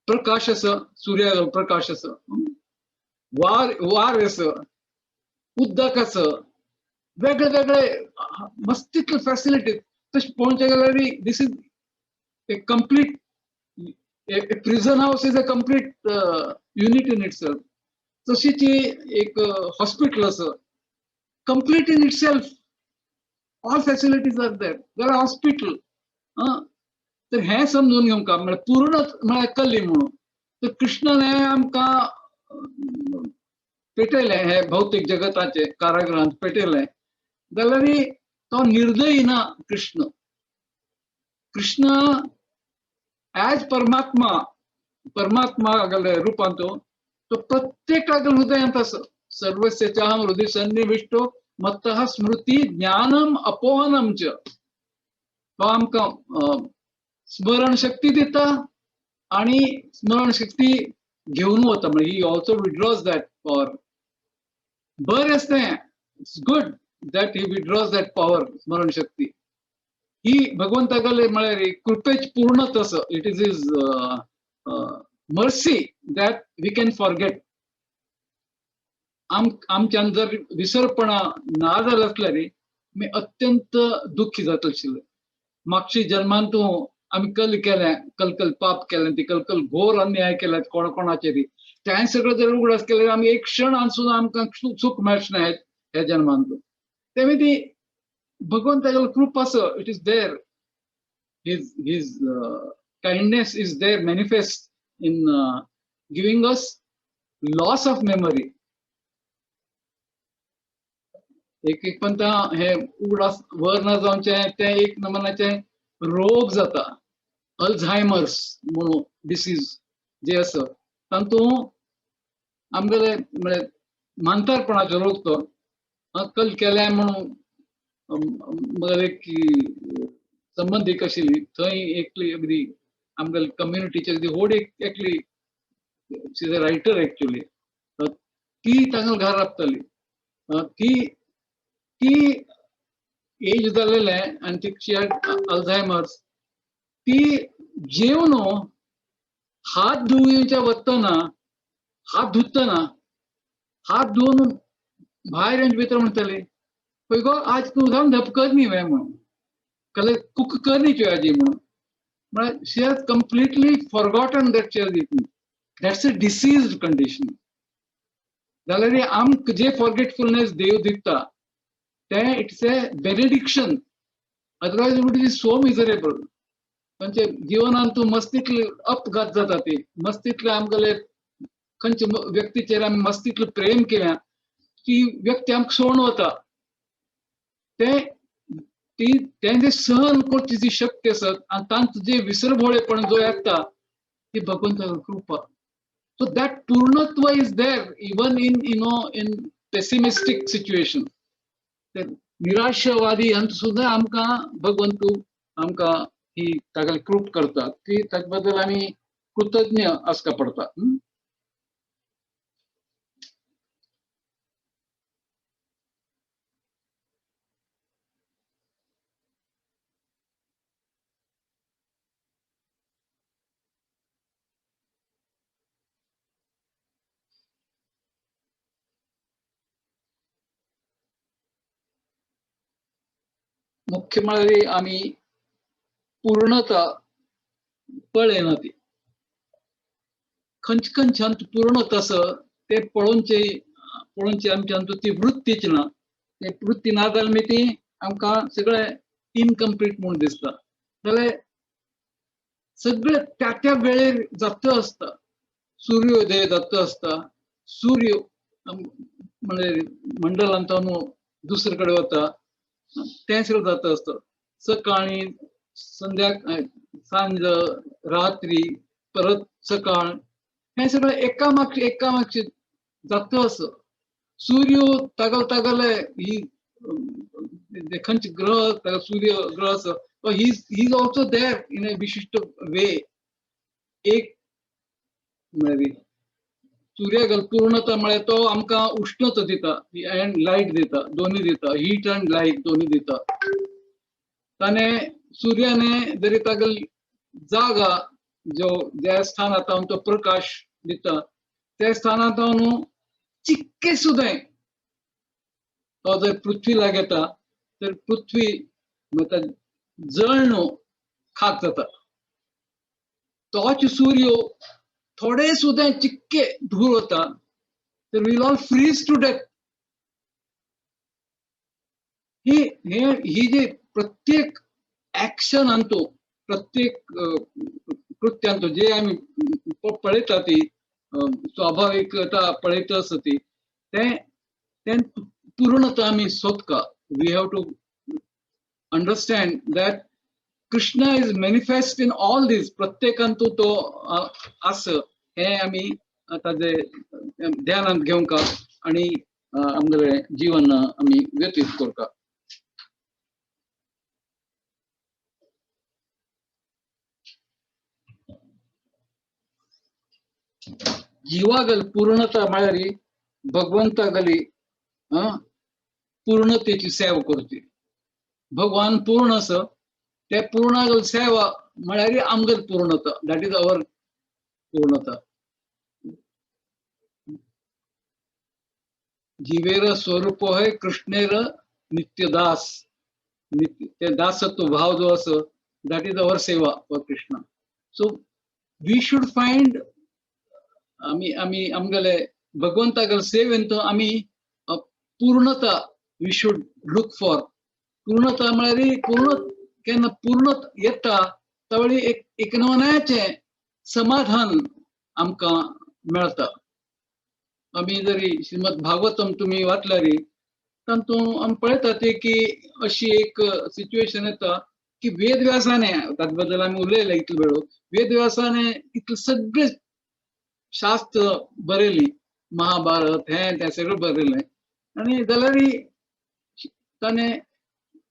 प्रकाश आसा, सुर्याचो प्रकाश आसा, वार वार आसा, उदक आसा, वेगळे वेगळे मस्तीतले फॅसिलिटीज. तशें पळोवचें गेल्यार this is a complete, a prison house is a complete unit in itself. तशीच एक हॉस्पिटल आसा, complete in itself, all facilities are there, जाल्यार हॉस्पिटल. तर हें समजून घेवंक म्हळ्यार पूर्ण म्हळ्यार कली म्हणून. तर कृष्णान हें आमकां पेटयलें, हे भौतीक जगताचें कारागृहांत पेटयलें, जाल्यार तो निर्दयी ना कृष्ण. कृष्ण एज परमात्मा, परमात्मा रुपान तो प्रत्येकाच्या हृदयांत आसा. सर्वस्य चाहं हृदय सन्निविष्टो मत्तः स्मृती ज्ञानम अपोहनम च. तो आमकां स्मरण शक्ती दिता आनी स्मरण शक्ती घेवन वता, म्हणजे he also withdraws that power. बरें आसता तें, it's good that he withdraws that power. स्मरण शक्ती ही भगवंतागले म्हळ्यार कृपेच पूर्णच आसा. It is his mercy that we can forget. आमच्यान जर विसरपणा ना जालें आसल्यार आमी अत्यंत दुख्खी जातले आशिल्ले. मागशी जन्मान तूं आमी कल केलें, कलकल पाप केलें, ती कलकल घोर अन्याय केले कोण कोणाचेर, तें सगळें जर उगडास केल्यार आमी एक क्षण सुद्दां आमकां सूख मेळचें ना ह्या जन्मान. तेमी ती भगवंतागेलो कृपा आसा, it is there, his his kindness is there manifest in giving us loss of memory. एक एक पंता हे उगडास वर ना जावचें तें एक नमनाचें रोग जाता, अल्झायमर्स म्हणून डिसीज जे आसा तातूंत आमगेले म्हळ्यार म्हातारपणाचो रोग तो अक्कल केल्या म्हणून मगेले एक संबंदीक आशिल्ली थंय एकली अगदी आमगेले कम्युनिटीची अगदी व्हड एक एकली, she is a writer actually, ती तांकां घर राबताली. ती ती एज जालेलें आनी ती शी हॅड अल्झायमर्स. ती जेवन हात धुवच्या वतना, हात धुतना हात धुवन भायर येवन भितर म्हणटाली, पळय गो आज तूं जावन धप न्ही वे म्हणून, कले कुक कर न्ही तुवें आजी म्हणून. म्हळ्यार she has completely forgotten that she has eaten. That's a diseased condition. जाल्यार आमकां जे फॉरगेटफुलनेस देव दिता तें it's a benediction, otherwise would be so miserable. म्हणजे जिवनान तूं मस्तीतले अपघात जाता, ती मस्तीतले आमगेले खंयच्या व्यक्तीचेर आमी मस्तीतले प्रेम केल्या ती व्यक्ती आमकां सोडून वता, तें ती तें जे सहन करची जी शक्ती आसत आनी तांचो जे विसरभोळेपण जो येता ती भगवंताची कृपा. So that पूर्णत्व is there even in you know in pessimistic situation. ते निराशवादी हांतूं सुद्दां आमकां भगवंतू आमकां ही तागेली कृप करता, ती ताचे बद्दल आमी कृतज्ञ आसका पडटा. मुख्य म्हळ्यार आमी पूर्णता पळयना, ती खंयचे खंयच्यान पूर्णता आसा ते पळोवचे पळोवचे आमच्यान ती वृत्तीच ना, ते वृत्ती ना जाल्यार मागीर ती आमकां सगळें इनकम्प्लीट म्हूण दिसता. जाल्यार सगळे त्या त्या वेळेर जाता आसता. सूर्योदय जाता आसता, सूर्य म्हणजे मंडलांत दुसरे कडेन वता, तें सगळें जाता आसता. सकाळी, संध्या, सांज, रात्री, परत सकाळ, हें सगळें एका मागचे एका मागचे जाता आसा. सूर्य तागल तागले ही खंयचे ग्रह ताका सूर्य ग्रह आसा, he is also there in a विशिश्ट वे. एक म्हळ्यार सूर्यागल पूर्णता म्हळ्यार तो आमकां उश्णता दिता अँड लायट दिता, दोनूय दिता, हीट अँड लायट दोनूय दिता. ताणें सूर्याने जरी तागल जागा जो ज्या स्थानांत तो प्रकाश दिता त्या स्थानांत चिक्के सुद्दां तो जर पृथ्वी लागेता तर पृथ्वी म्हणटा जळण खाक जाता. तोच सूर्य थोडे सुद्दां चिक्के धूर वता तर we'll all freeze to death. ही ही जे प्रत्येक ऍक्शन आणतो, प्रत्येक कृत्यांतो जे आमी पळयता ती स्वाभाविकता पळयता आसा ती तें तें पूर्णता आमी सोदका. We have to understand that Krishna is manifest in all this. प्रत्येकांतू तो आसा हें आमी ताजे ध्यानांत घेवंक आनी आमगेलें जीवन आमी व्यतीत करता. जीवागल पूर्णता म्हळ्यार भगवंतागली पूर्णतेची सेवा करची. भगवान पूर्ण आसा, ते पूर्णागल सेवा म्हळ्यार आमगेल पूर्णता, that is our पूर्णता. जीवेर स्वरूप है कृष्णेर नित्यदास, नित्य ते दासत्व भाव जो आसा that is our seva for Krishna. So we should find आमी आमी आमगेले भगवंतागल सेवेन तो आमी पूर्णता we should look for. पूर्णता म्हळ्यार पूर्ण केन्ना पूर्ण येता त्यावेळी एक एकनवनाचें समाधान आमकां मेळता. आमी जरी श्रीमद भागवतम तुमी वाचल्यार तातूंत आमी पळयता ते की अशी एक सिच्युएशन येता की वेदव्यासाने, ताचे बद्दल आमी उलयले इतलो वेळ, वेदव्यासाने इतलें सगळें शास्त्र बरयली, महाभारत हें तें सगळें बरयलें, आनी जाल्यार ताणें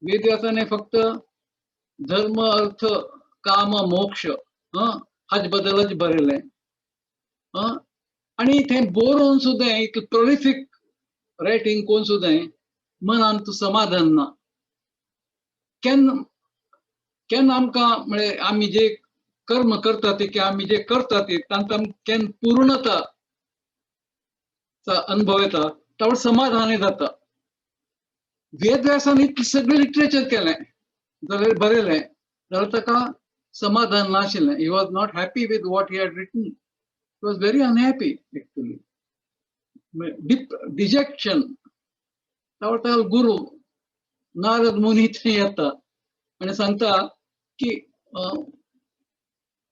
वेदव्यासाने फक्त धर्म, अर्थ, काम, मोक्ष हाचे बद्दलच बरयलें. आनी तें बरोवन सुद्दां इतलें प्रोलिफीक रायटींग करून सुद्दां मनांत समाधान ना. केन्ना केन्ना आमकां म्हळ्यार आमी जे कर्म करता ते किंवा आमी जे करता ते तांकां केन्ना पूर्णता अनुभव येता त्यावेळी समाधानय जाता. वेदव्यासान इतलें सगळें लिटरेचर केलें जाल्यार बरयलें जाल्यार ताका समाधान नाशिल्लें. He was not happy with what he had written. He was very unhappy actually, dejection. त्यावेळी ताका गुरू नारद मुनी थंय येता आनी सांगता की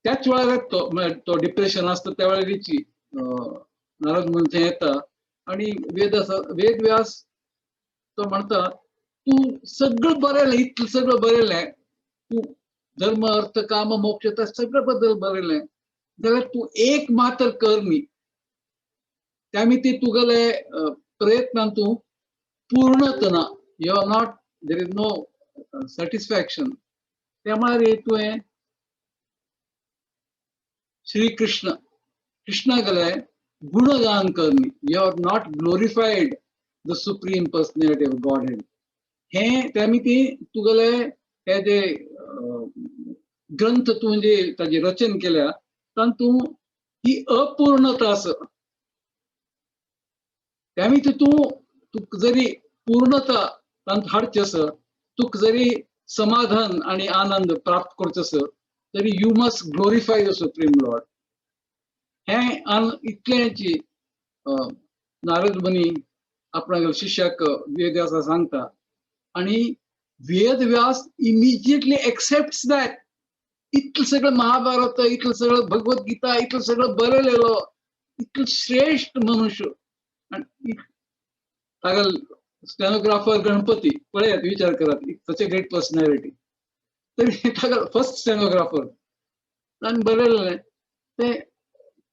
त्याच वेळार तो तो डिप्रेशन आसता त्या वेळार नारद मुनी थंय येता आनी वेदव्यास तो म्हणटा तूं सगळें बरयलें, इतलें सगळें बरयलें तूं, धर्म, अर्थ, काम, मोक्ष ते सगळें बद्दल बरयलें, जाल्यार तूं एक मात्र कर न्ही, त्या ती तुगेले प्रयत्नान तूं पूर्णत ना, you are not, there is no satisfaction. त्या म्हळ्यार तुवें श्री कृष्ण कृष्णागले गुणगान कर न्ही, you are not glorified the supreme personality of Godhead. हें त्या ती तुगेले हे जे ग्रंथ तूं जे ताजी रचन केल्या तातूंत ही अपूर्णता आसा. त्या तूं तुका जरी पूर्णता तांत हाडची आसा, तुका जरी समाधान आनी आनंद प्राप्त करचो आसा तरी you must glorify the supreme lord. हें इतलेंची नारद मुनी आपणाल्या शिष्याक वेदव्यासा सांगता आनी वेदव्यास इमिजिएटली एक्सेप्ट्स that. इतलें सगळें महाभारत, इतलें सगळें भगवद्गीता, इतलें सगळें बरयलेलो, इतलो श्रेष्ठ मनुष्य. आनी तागेलो स्टेनोग्राफर गणपती, पळयात, विचार करात, सच अ ग्रेट पर्सनॅलिटी. तरी तागेलो फर्स्ट स्टेनोग्राफर ताणें बरयलेलें तें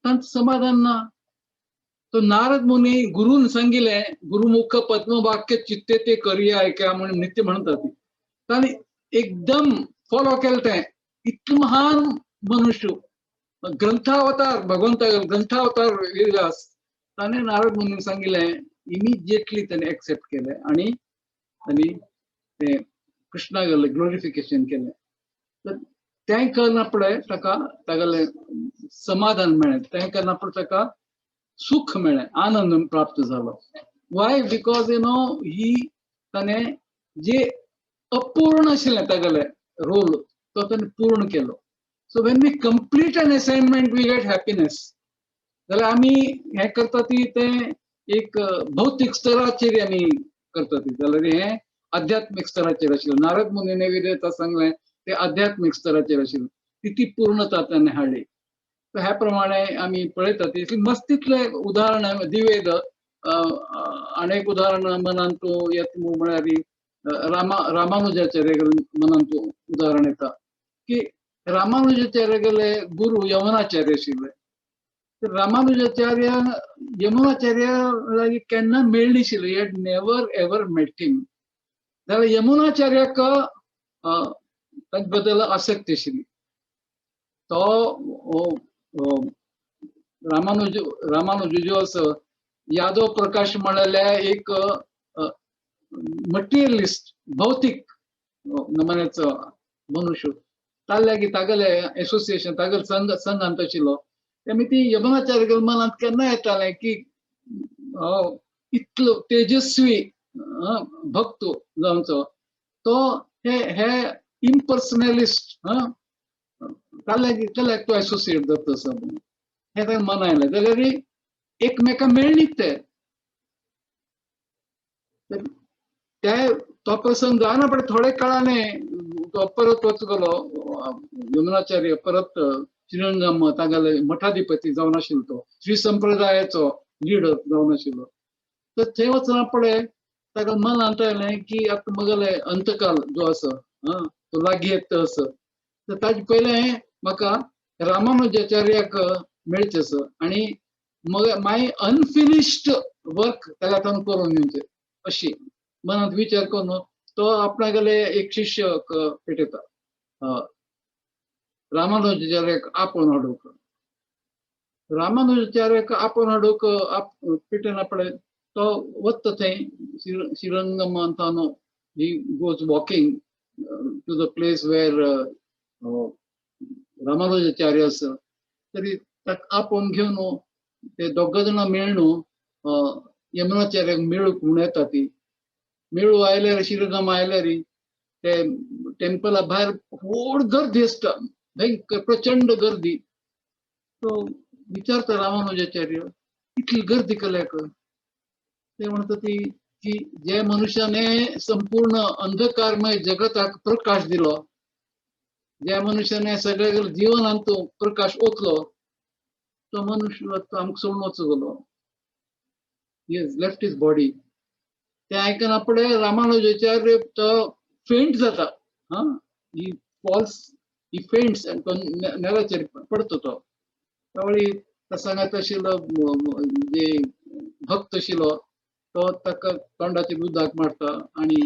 तांचें समाधान ना. तो नारद मुनी गुरून सांगिलें, गुरुमुख पद्मवाक्य चित्ते ते करिया ऐका म्हणून नित्य म्हणतात ती. ताणें एकदम फॉलो केलें तें. इतलो महान मनुष्य, ग्रंथावतार, भगवंता ग्रंथावतार वेदव्यास, ताणें नारद मुनीन सांगिलें, इमिजिएटली ताणें एक्सेप्ट केलें आनी आनी तें कृष्णागेलें ग्लोरिफिकेशन केलें. तर तें करना पळय ताका तागेलें समाधान मेळ्ळें, तें करना पळय ताका सुख मेळ्ळें, आनंद प्राप्त जालो. Why? Because you know he ताणें जे अपूर्ण आशिल्लें तागेलें रोल तो ताणें पूर्ण केलो. So when we complete an assignment, we get happiness. जाल्यार आमी हें करता ती तें एक भौतीक स्तराचेर आमी करता ती, जाल्यार हें आध्यात्मीक स्तराचेर आशिल्लें. नारद मुनीने विरेता सांगलें तें आध्यात्मीक स्तराचेर आशिल्लें, ती पूर्णता ताणें हाडली. ह्या प्रमाणे आमी पळयतात ती मस्तीतलें उदाहरण दिवेद. अनेक उदाहरण मनांत येता म्हळ्यार रामानुजाचार्य मनांत उदाहरण येता की रामानुजाचार्य गेले गुरु यमुनाचार्य आशिल्ले. रामानुजाचार्य यमुनाचार्य लागीं केन्ना मेळनाशिल्ले, he had never ever met him. जाल्यार यमुनाचार्याक ताचे बद्दल आसक्ती आशिल्ली. तो रामानुज जो आसा, यादव प्रकाश म्हणलेल्या एक मटेरियलिस्ट, भौतीक नमुन्याचो मनुष्य, ताज्या लागीं तागेले एसोसिएशन, तागेले संघांत आशिल्लो. तेमी ती यमुनाचार्य मनांत केन्ना येतालें की इतलो तेजस्वी भक्त जावचो तो हे हे इम्पर्सनलिस्ट ताज्या लागीं तो एसोसिएट जाता आसा म्हणून हें ताका मना आयलें. जाल्यार एकमेकां मेळ्ळीत ते. ते तो प्रसंग जायना पण थोडे काळाने तो परत वच गेलो यमुनाचार्य, परत श्रीरंगम तागेले मठाधिपती जावन आशिल्लो, तो श्री संप्रदायाचो लिडर जावन आशिल्लो. तर थंय वचना पळय ताका मनांत आयलें की आतां म्हगेले अंतकाल जो आसा तो लागीं येता आसा, तर ताजे पयलें म्हाका रामानुजाचार्याक मेळचें आसा आनी माय अनफिनिश्ड वर्क ताका हातान करून घेवचें, अशी मनांत विचार करून तो आपणागेले एक शिष्य पेटयता रामानुजाचार्याक आपोवन हाडूंक. रामानुजाचार्याक आपोवन हाडूंक पेटयना पळय तो वता थंय श्रीरंगमांतानो. He goes walking to the place where Ramanujacharya आसा. तरी ताका आपोवन घेवन ते दोग जाणां मेळ्ळू यमुनाचार्याक मेळूंक म्हूण येता ती. मेळू आयल्यार, श्रीरंगम आयल्यार ते टेम्पला भायर व्हड गर्दी आसता, भयंकर प्रचंड गर्दी. तो विचारता रामानुजाचार्य, इतली गर्दी कल्याक? ते म्हणटा ती की जे मनुष्याने संपूर्ण अंधकारमय जगताक प्रकाश दिलो, ज्या मनुष्याने सगळ्या जीवनांत प्रकाश ओतलो, तो मनुष्य आमकां सोडून वचो गेलो. He has left his body. ते आयकना फुडें रामानुजाचार्य तो फेंट जाता. He falls, he faints, तो नेराचेर पडतो. तो त्यावेळी सांगत आशिल्लो जे भक्त आशिल्लो तो ताका तोंडाचेर उदक मारता आनी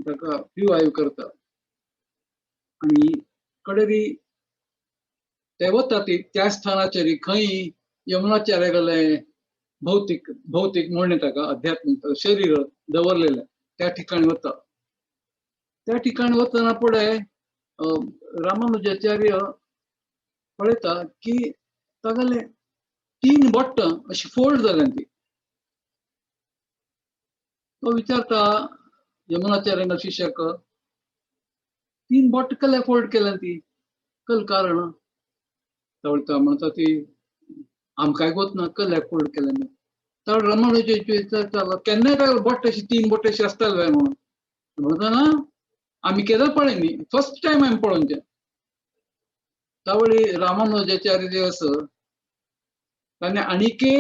ताका रिवायव करता. आनी कडेरी ते वता ती त्या स्थानाचेर खंय यमुनाचार्य गेले भौतिक, भौतिक म्हणणे ताका अध्यात्मिक शरीर दवरलेलें त्या ठिकाणी वता. त्या ठिकाणी वतना फुडें रामानुजाचार्य पळयता की तागेले तीन बोट्टां अशी फोल्ड जाल्यान ती. तो विचारता यमुनाचार्यांना शिष्याक, तीन बोट कले फोल्ड केल्यान ती, कल कारण? तो म्हणटा ती आमकांय गोत ना कल्याक फोल्ड केल्यान. तर रामानुजाचार्य विचारता, केन्नाय तागेले बोट अशी तीन बोट अशी आसताले काय म्हणून. म्हणटा ना, आमी केन्ना पळयनी, फर्स्ट टायम हांवें पळोवचें. त्यावेळी रामानुजाचार्य जे आसा ताणें आणिके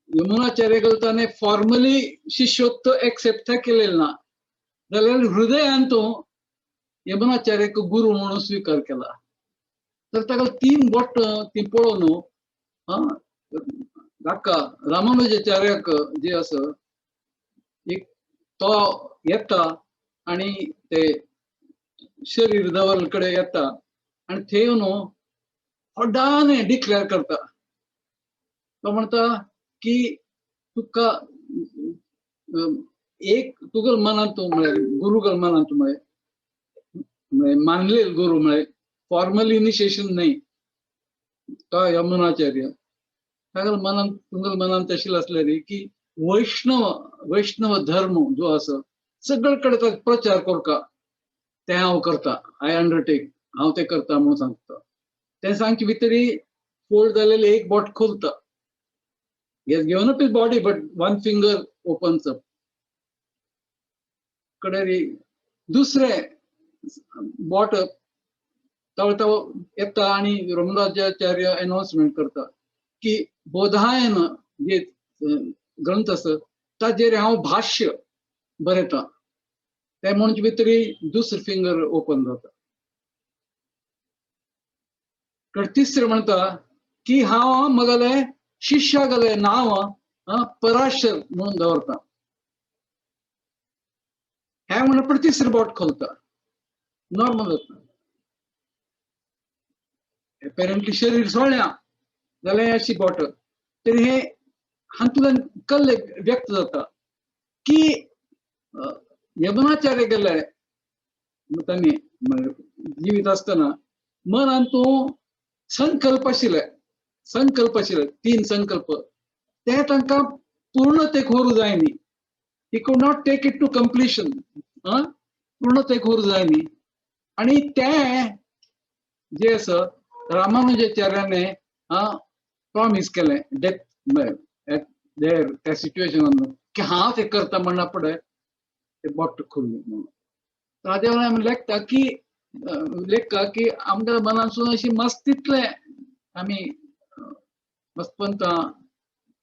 यमुनाचार्य ताणें फॉर्मली शिष्यत्व एक्सेप्ट केलेलं ना, जाल्यार हृदयान तो यमुनाचार्याक गुरु म्हणून स्वीकार केला. तर ताका तीन बोट ती पळोवन ताका रामानुजाचार्याक जे आसा एक तो येता आनी ते शरीर दवर कडेन येता आनी थंय येवन व्हडाने डिक्लेअर करता. तो म्हणटा की तुका एक तुगल मनांत म्हळ्यार गुरुगल मनांत म्हळ्यार मानलेल गुरु म्हळ्यार फॉर्मल इनिशिएशन न्हय तो यमुनाचार्य तागेल मनांत तुगल मनांत अशें आसलें रे की वैष्णव वैष्णव धर्म जो आसा सगळे कडेन प्रचार करका, तें हांव करता, I undertake, हांव तें करता म्हणून सांगता. तें सांगचे भितरी फोल्ड जालेलें एक बोट खोलता. He has given up his body, but one finger opens up. कडे दुसरे बोट तो येता आनी रामानुजाचार्य अनाउन्समेंट करता की बोधायन जे ग्रंथ आसा ताजेर हांव भाष्य बरयता. ते म्हणचे भितरी दुसरे फिंगर ओपन जाता. तिसरे म्हणटा की हांव मगले शिष्यागले नांव पराशर म्हणून दवरता. हें म्हणून पण तिसरें बोट खोलता, नॉर्मल जाता. एपेरंटली शरीर सोडल्या जाल्यार अशी बोट तरी हे हातूंतल्यान कल्ले व्यक्त जाता की यमुनाचार्य गेले तांणी जिवीत आसतना मनान तूं संकल्प आशिल्ले, संकल्प आशिल्ले तीन संकल्प, ते तांकां पूर्णतेक व्हरूं जाय न्ही. He could not take it to completion, पूर्णतेक व्हरूं जाय न्ही. आनी ते जे आसा रामानुजाचार्याने प्रॉमीस केलें डेथ there त्या सिच्युएशनान की हांव तें करता म्हणना पडय ते बोट खोल्लें म्हणून. ताजे वेळार आमी लेखता की लेखा की आमच्या मनांतसून अशी मस्तीतले आमी मस्तपंत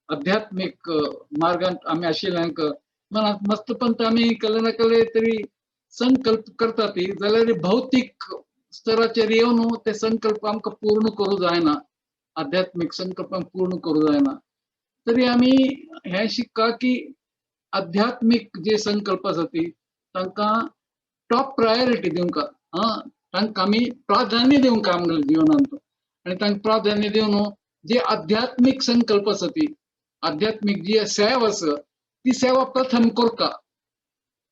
आध्यात्मीक मार्गांत आमी आशिल्ल्यांक मनांत मस्तपंत आमी केले ना केले तरी संकल्प करता ती जाल्यार भौतीक स्तराचेर येवन ते संकल्प आमकां पूर्ण करूं जायना, आध्यात्मीक संकल्प पूर्ण करूं जायना. तरी आमी हें शिकता की आध्यात्मीक जे संकल्प आसा ती तांकां टॉप प्रायोरिटी दिवंक, तांकां आमी प्राधान्य दिवंक आमगेल्या जिवनांत. आनी तांकां प्राधान्य दिवन जे आध्यात्मीक संकल्प आसा ती आध्यात्मीक जी सेवा आसा ती सेवा प्रथम करता,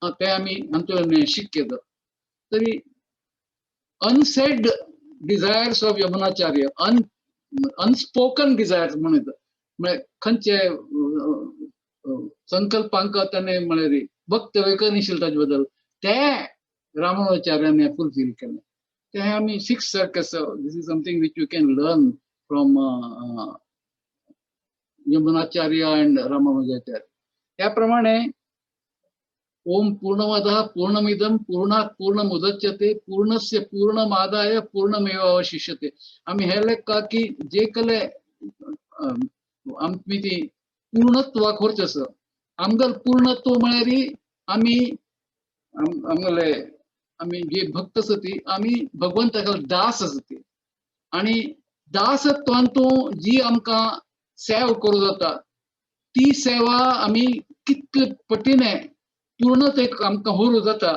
ते आमी हातूंतल्यान शिक्यता. तरी unsaid desires of Yamunacharya, unspoken desires म्हणून येता, म्हळ्यार खंयचे संकल्पांक ताणें म्हळ्यार वक्तव्य करनाशिल्लें ताजे बद्दल ते रामानुजाचार्याने फुलफील केलें. ते आमी सिक्स सारकें आसा. This is something which you can learn from Yamunacharya and Ramanujacharya. त्या प्रमाणे ओम पूर्णमदः पूर्णमिदं पूर्णात् पूर्णमुदच्यते पूर्णस्य पूर्णमादाय पूर्णमेवावशिष्यते. आमी हे लेखा की जे कले आमी ती पूर्णत्वाक व्हरचें आसा. आमगेलें पूर्णत्व म्हळ्यार आमी आमगेले आमी जे भक्त आसा ती आमी भगवंताक दास आसा ती, आनी दासत्वान तूं जी आमकां सेवा करूं जाता ती सेवा आमी कितले पटीने पूर्णतेक आमकां व्हरूं जाता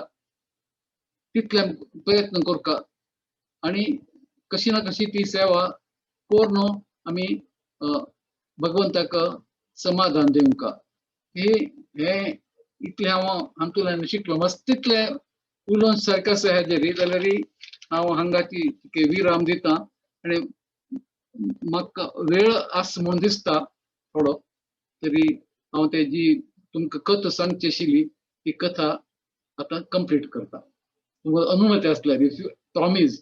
तितले प्रयत्न करता आनी कशी ना कशी ती सेवा करून आमी भगवंताक समाधान दिवंक. हे इतलें हांव हातूंतल्यान शिकलो. मस्त तितलें उलोवन सारकें आसा हेजेर जाल्यार हांव हांगाची विराम दिता आनी म्हाका वेळ आसा म्हूण दिसता थोडो, तरी हांव तेजी तुमकां कथा सांगची आशिल्ली ती कथा आतां कंप्लीट करता. तुमकां अनुमती आसल्यार, if you promise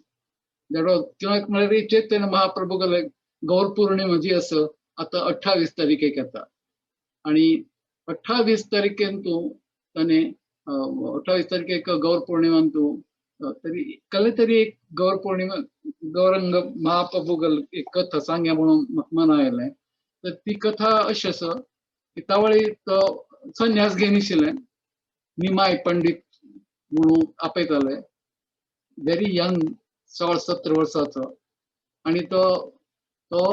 that was कित्याक म्हळ्यार चैतन्य महाप्रभू गेले गौर पौर्णिमा जी आसा आतां 28 तारखेक येता आनी 28 तारखेन तूं ताणें 28 तारखेक गौर पौर्णिमान तूं तरी कले तरी एक गौर पौर्णिमा गौरंग महाप्रभुगल एक कथा सांग्या म्हणून म्हाका मना आयलें. तर ती कथा अशी आसा की तावळी तो संन्यास घेयनाशिल्लें, निमाय पंडीत म्हणून आपयताले, व्हेरी यंग, 16-17 वर्साचो, आनी तो तो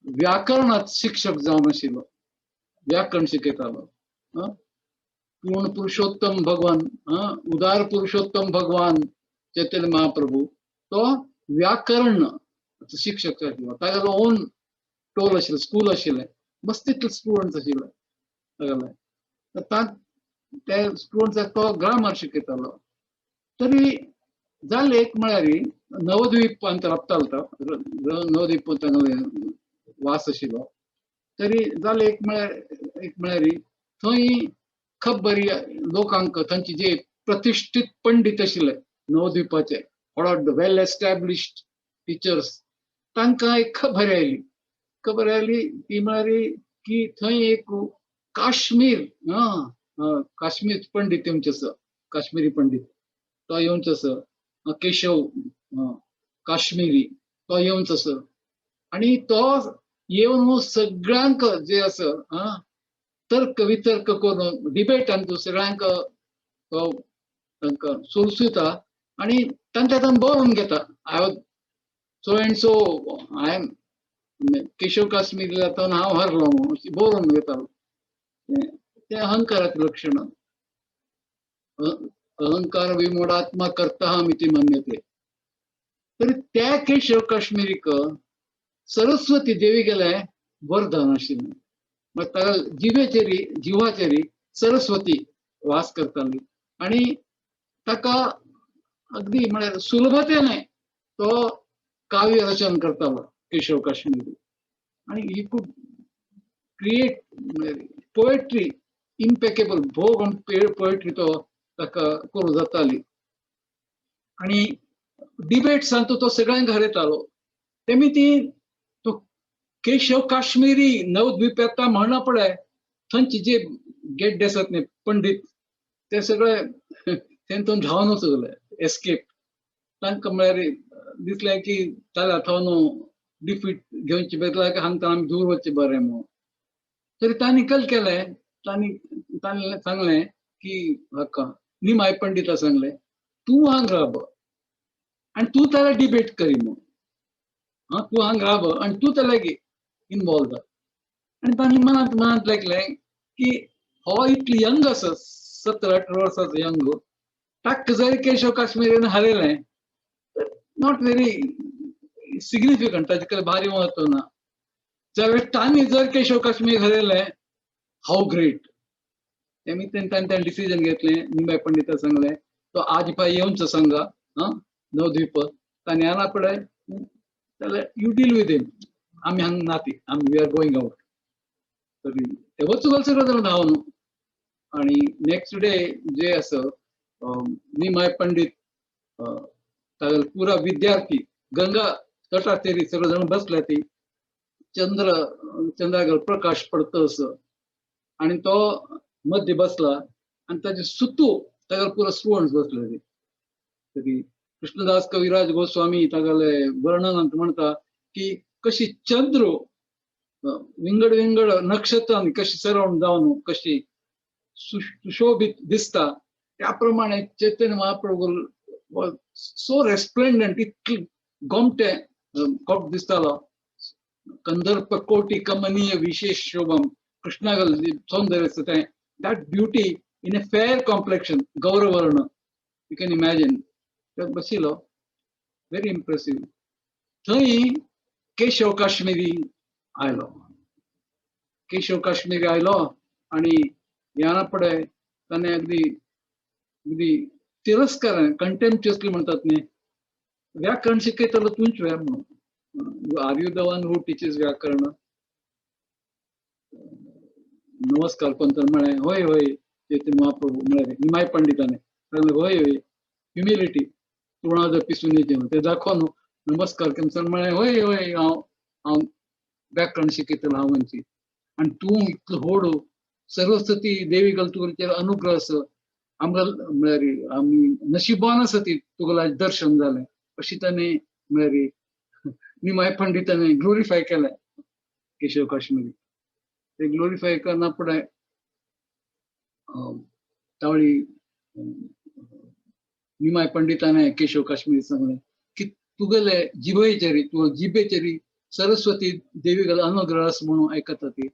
व्याकरणांत शिक्षक जावन आशिल्लो, व्याकरण शिकयतालो. पूर्ण पुरुषोत्तम भगवान, उदार पुरुषोत्तम भगवान चैतन्य महाप्रभू तो व्याकरण शिक्षक आशिल्लो. तागेलो ओन टोल आशिल्लो, स्कूल आशिल्लें, मस्त तितले स्टुडंट्स आशिल्ले तागेले. ते स्टुडंट्साक तो ग्रामर शिकयतालो. तरी जालें एक म्हळ्यार नवद्वीपांत राबतालो तो, नवद्वीप तागेले वास आशिल्लो. तरी जालें एक म्हळ्यार थंय खूब बरी लोकांक थंयचे जे प्रतिश्ठीत पंडीत आशिल्ले नवद्वीपाचे, व्हड वेल एस्टॅब्लिश्ड टिचर्स, तांकां एक खबर आयली. खबर आयली ती म्हळ्यार की थंय एक काश्मीर, काश्मीर पंडीत येवचे आसा, काश्मीरी पंडीत तो येवचो आसा, केशव काश्मीरी तो येवचो आसा. आनी तो येवन सगळ्यांक जे आसा तर्क वितर्क करून डिबेटान तो सगळ्यांक तो तांकां सुरसुता आनी तांच्या हातान बरोवन घेता, I so and so I am Keshav Kashmiri जाता हांव हरलो म्हणून बरोवन घेतालो. ते अहंकाराचें लक्षण. अहंकार विमूढात्मा कर्ताहमिति मन्यते. तरी त्या केशव काश्मीरीक सरस्वती देवी गेले वरदान आशिल्लें. मागीर ताका जिवेचेरी जिवाचेरी सरस्वती वास करताली आनी ताका अगदी म्हळ्यार सुलभतेने तो काव्य रचन करतालो केशव काश्मीरी. आनी he could create poetry impeccable, भोग पोएट्री तो ताका करूं जाताली. आनी डिबेट्सान तो सगळ्यांक हरयतालो. तेमी ती तो केशव काश्मीरी नवद्वीपांत म्हणना पळय थंयचे जे गेड्डे आसात न्ही पंडीत ते सगळे थंय धांवन वचूंक लागले, एस्केप. तांकां म्हळ्यार दिसलें की ताल्या थंय डिफीट घेवचे बदला हांगा आमी दूर वचचें बरें म्हणून. तरी तांणी कल केलें, तांणी तांणी सांगलें की हाका निमाय पंडिता सांगलें, तूं हांगा राब आनी तूं ताका डिबेट करी म्हणून, आं तूं हांगा राब आनी तूं ताका इनवॉल्व जा. आनी तांणी मनांत मनांत लेखलें की हो इतलो यंग आसा, 17-18 वर्सांचो यंग, ताका जर केशव काश्मीरीन हरयलें not very significant, ताजे कडेन भारी म्हत्व ना. जाल्यार तांणी जर केशव काश्मीर हरयलें, हाव ग्रेट. तेमी तांणी ताणें डिसिजन घेतलें. निमाय पंडिता सांगलें तो आज पाय येवचो सांगा, आं नवद्वीप ताणें येना पळय जाल्यार you deal with him, आमी हांगा नाती, आमी we are going out. तरी ते वचूंक सगळो जाण धांवन. आनी नेक्स्ट डे जे आसा निमाय पंडीत तागेले पुरा विद्यार्थी गंगा तटाचेर सगळे जाण बसले, ती चंद्र चंद्रागर प्रकाश पडता असो आनी तो मध्य बसला आनी ताजे सुतू तागेले पुरा स्टुडंट्स बसले. तरी कृष्णदास कविराज गोस्वामी तागेले वर्णनांत म्हणटा की कशी चंद्र विंगड विंगड नक्षत्रांनी कशी सरावंड जावन कशी सुशोभित दिसता, त्या प्रमाणे चैतन्य महाप्रभू सो रेस्प्लेंडंट, इतले गोमटे कोप दिसतालो. कंदर्प कोटी कमनीय विशेष शोभम, कृष्णागल सौंदर्य आसा तें, that beauty in a fair complexion, गौरवर्ण, you can imagine. बशिल्लो, व्हेरी इम्प्रेसिव्ह. थंय केशव काश्मीरी आयलो, केशव काश्मीरी आयलो आनी ह्या पळय ताणें अगदी अगदी तिरस्कार, कंटेम्प्च्युअसली म्हणतात न्ही, व्याकरण शिकयतलो तूंच वे म्हणून, are you the one who teaches व्याकरण? नमस्कार कोण तर म्हळें होय होय चैतन्य महाप्रभू म्हळें निमाय पंडिताने सांगलें होय होय, ह्युमिलिटी तृणादपि सुनीचेन ते दाखोवन न्हू नमस्कार केन्ना म्हळें होय होय हांव हांव व्याकरण शिकयतलो हांव म्हणची, आनी तूं इतलो व्हड सरस्वती देवी घाल तुजेर अनुग्रह आसा, आमकां म्हळ्यार आमी नशिबान आसा ती तुगेलें दर्शन जालें अशी ताणें म्हळ्यार निमाय पंडितांनी ग्लोरिफाय केलें केशव काश्मीरी. ते ग्लोरिफाय करना फुडें तावळी निमाय पंडिताने केशव काश्मीरी सांगलें की तुगेले जिबेचेर तुगे जिबेचेर सरस्वती देवी अनुग्रह आसा म्हणून आयकता ती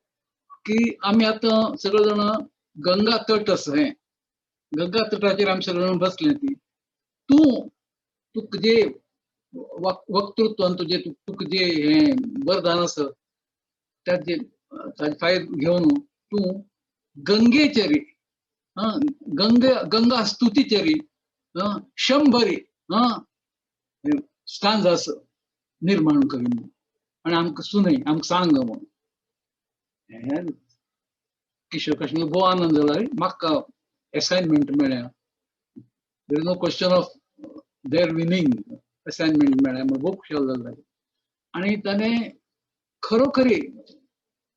की आमी आतां सगळे जाणां गंगा तट आसा हें गंगा तटाचेर आमी सगळे जाण बसले ती तूं तुका जे वक्तृत्वान तुजें तुका जे हें वरदान आसा ताजे ताजे फायदो घेवन तूं गंगेचेर गंगे गंगा स्तुतीचेर शंभरी स्टांजास निर्माण कर आनी आमकां सुनय आमकां सांग म्हणून. हें किशोर काश्मीर भोव आनंद जाला म्हाका एसायनमेंट मेळ्ळ्या. There is no question of their winning assignment मेळ्ळ्या म्हूण भोव खुशाल जालें. आनी ताणें खरोखरी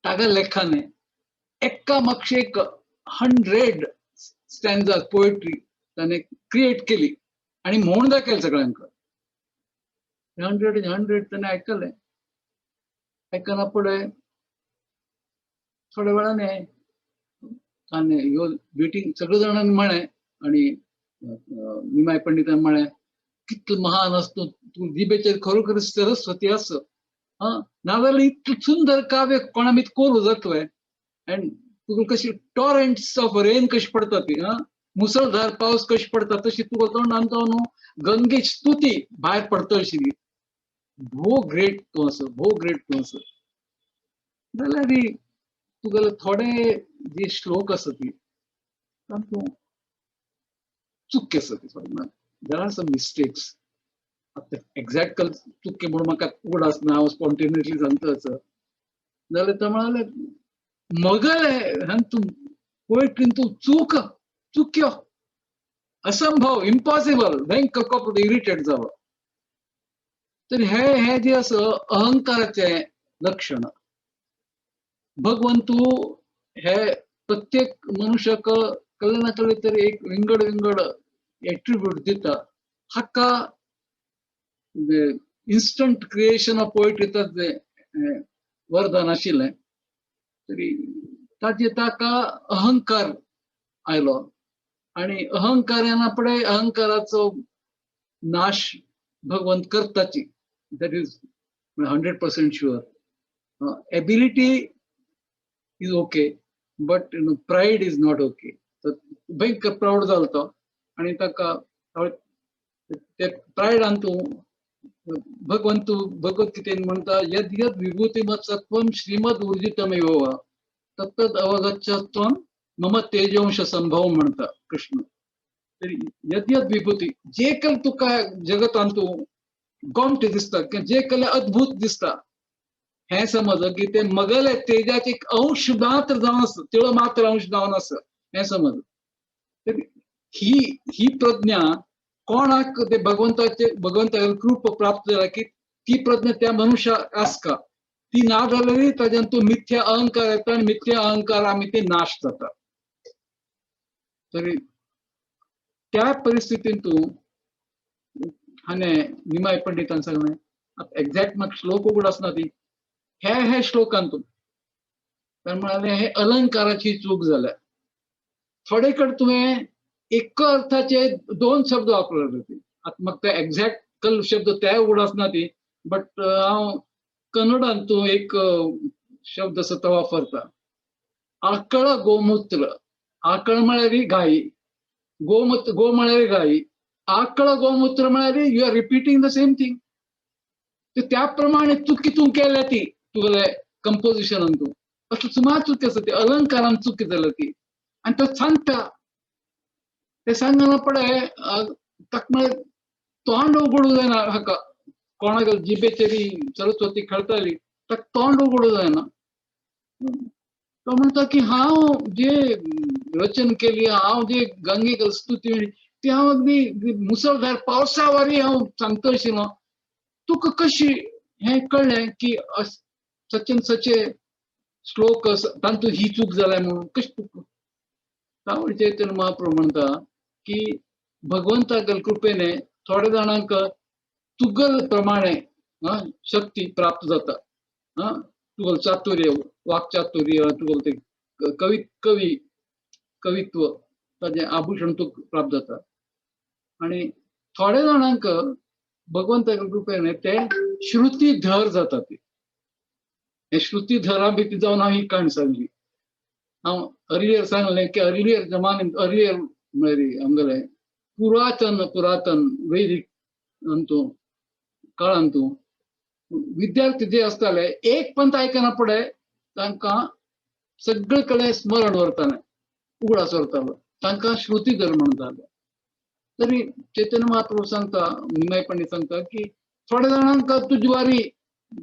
तागा लेखाने एका मागशे एक 100 स्टँजा पोएट्री ताणें क्रिएट केली आनी म्हूण दाखयलें सगळ्यांक. 100 100 ताणें आयकलें. आयकना फुडें थोड्या वेळाने ताणें ह्यो मिटींग सगळे जाणांनी म्हळें आनी निमाय पंडितान म्हळें कितलो महान आसा तूं, तूं जिबेचेर खरोखर सरस्वती आसा आं, नाजाल्यार इतलें सुंदर काव्य कोणा भितर कोरू जातलें. आनी तुका कशी टॉरंट्स ऑफ रेन कशी पडटा ती आं, मुसळधार पावस कशी पडटा तशी तुका तोंडान तो न्हू गंगेची स्तुती भायर पडटा अशी. भोव ग्रेट तूं आसा, भोव ग्रेट तूं आसा. जाल्यार तुगेले थोडे जे श्लोक आसा ती तातूंत चुकी आसा ती, there are some mistakes. आतां एग्जॅक्ट चुकी म्हणून म्हाका उगडास ना, हांव स्पॉन्टेनियसली सांगता आसा. जाल्यार तो म्हणाले मगले तूं पोएट्रीन तूं चूक चुक्यो असंभव इम्पॉसिबल भयंकर कोप इरिटेट जालो. तर हे हे जे आसा अहंकाराचें लक्षण. भगवंतू हे प्रत्येक मनुष्याक कसले ना कसले तरी एक विंगड विंगड एट्रिब्यूट दिता. हाका इन्स्टंट क्रिएशन ऑफ पोएट्री ताजें वरदान आशिल्लें तरी ताजे ताका अहंकार आयलो आनी अहंकार येना फुडें अहंकाराचो नाश Bhagwant करताची. That is 100% sure. Ability is okay but pride is not okay. भयंकर प्रावड जालो तो आनी ताका ते प्रायडान तूं भगवंत भगवद्गीतेन म्हणटा यद यद विभूतिमत् सत्वं श्रीमद ऊर्जितमेव तत्तद अवगच्छत्वं मम तेजोंश संभव म्हणटा कृष्ण. तरी यद यद विभूती जे कल तुका जगतान तूं गोमटे दिसता किंवा जे कल अद्भुत दिसता हें समज की ते मगले तेजाचे एक अंश मात्र जावन आसा, तिळो मात्र अंश जावन आसा हें समज. ही ही प्रज्ञा कोणाक ते भगवंताचे भगवंताचे कृप प्राप्त जाला की ती प्रज्ञा त्या मनुष्याक आसका, ती ना जाल्यार ताज्यान तो मिथ्या अहंकार येता आनी मिथ्या अहंकार आमी ते नाश जाता. तरी त्या परिस्थितीन तूं हाणें निमाय पंडितान सांगलें एक्झॅक्ट म्हाका श्लोक उगडासना ती हे हे श्लोकान तूं तर म्हणाले हे अलंकाराची चूक जाल्या. थोडे कडेन तुवें एक अर्थाचे दोन शब्द वापरले ती. आतां म्हाका ते एक्झॅक्ट कल शब्द ते उगडासना ती बट हांव कन्नडान तूं एक शब्द आसा तो वापरता. आकळ गोमूत्र, आकळ म्हळ्यार गायी, गोमूत्र गो म्हळ्यार गायी, आकळ गोमूत्र म्हळ्यार you are repeating the same thing. त्या प्रमाणे चुकी तूं केल्या ती तुगेले कंपोजिशनान तूं असो सुमार चुकी आसा ती अलंकारान चुकी जाल्या ती. आनी तो सांगता ते सांगना पडे ताका म्हळ्यार तोंड उगडूं जायना हाका कोणाक जिबेचेर सरस्वती खेळटाली ताका तोंड उगडूं जायना. तो म्हणटा की हांव जे रचन केली हांव जे गंगेक स्तुती ती हांव अगदी मुसळधार पावसावारी हांव सांगता आशिल्लो. तुका कशी हें कळ्ळें की सचन सचे श्लोक तातूंत ही चूक जाल्या म्हणून कशी तुका? तावळ चैतन्य महाप्रभू म्हणटा की भगवंतागल कृपेने थोड्या जाणांक तुगल प्रमाणे शक्ती प्राप्त जाता. तुगल चातुर्य, वाक्चातुर्य, तुगल ते कवी कवी कवित्व ताजें आभूषण तुका प्राप्त जाता. आनी थोड्या जाणांक भगवंतागल कृपेने ते श्रुतीधर जाता. ते हे श्रुतीधरा भितर जावन हांव ही काणी सांगली. हांव अर्लियर सांगलें की अर्लियर जमाने, अर्लियर म्हळ्यार आमगेले पुरातन पुरातन वैदिक अंतू काळांतू विद्यार्थी जे आसताले एक पंत आयकना फुडें तांकां सगळे कडेन स्मरण उरतालें, उगडास उरतालो, तांकां श्रुतीधर म्हणटाले. तरी चैतन्य महाप्रभू सांगता, निमाय पंडित सांगता की थोड्या जाणांक तुजे वारी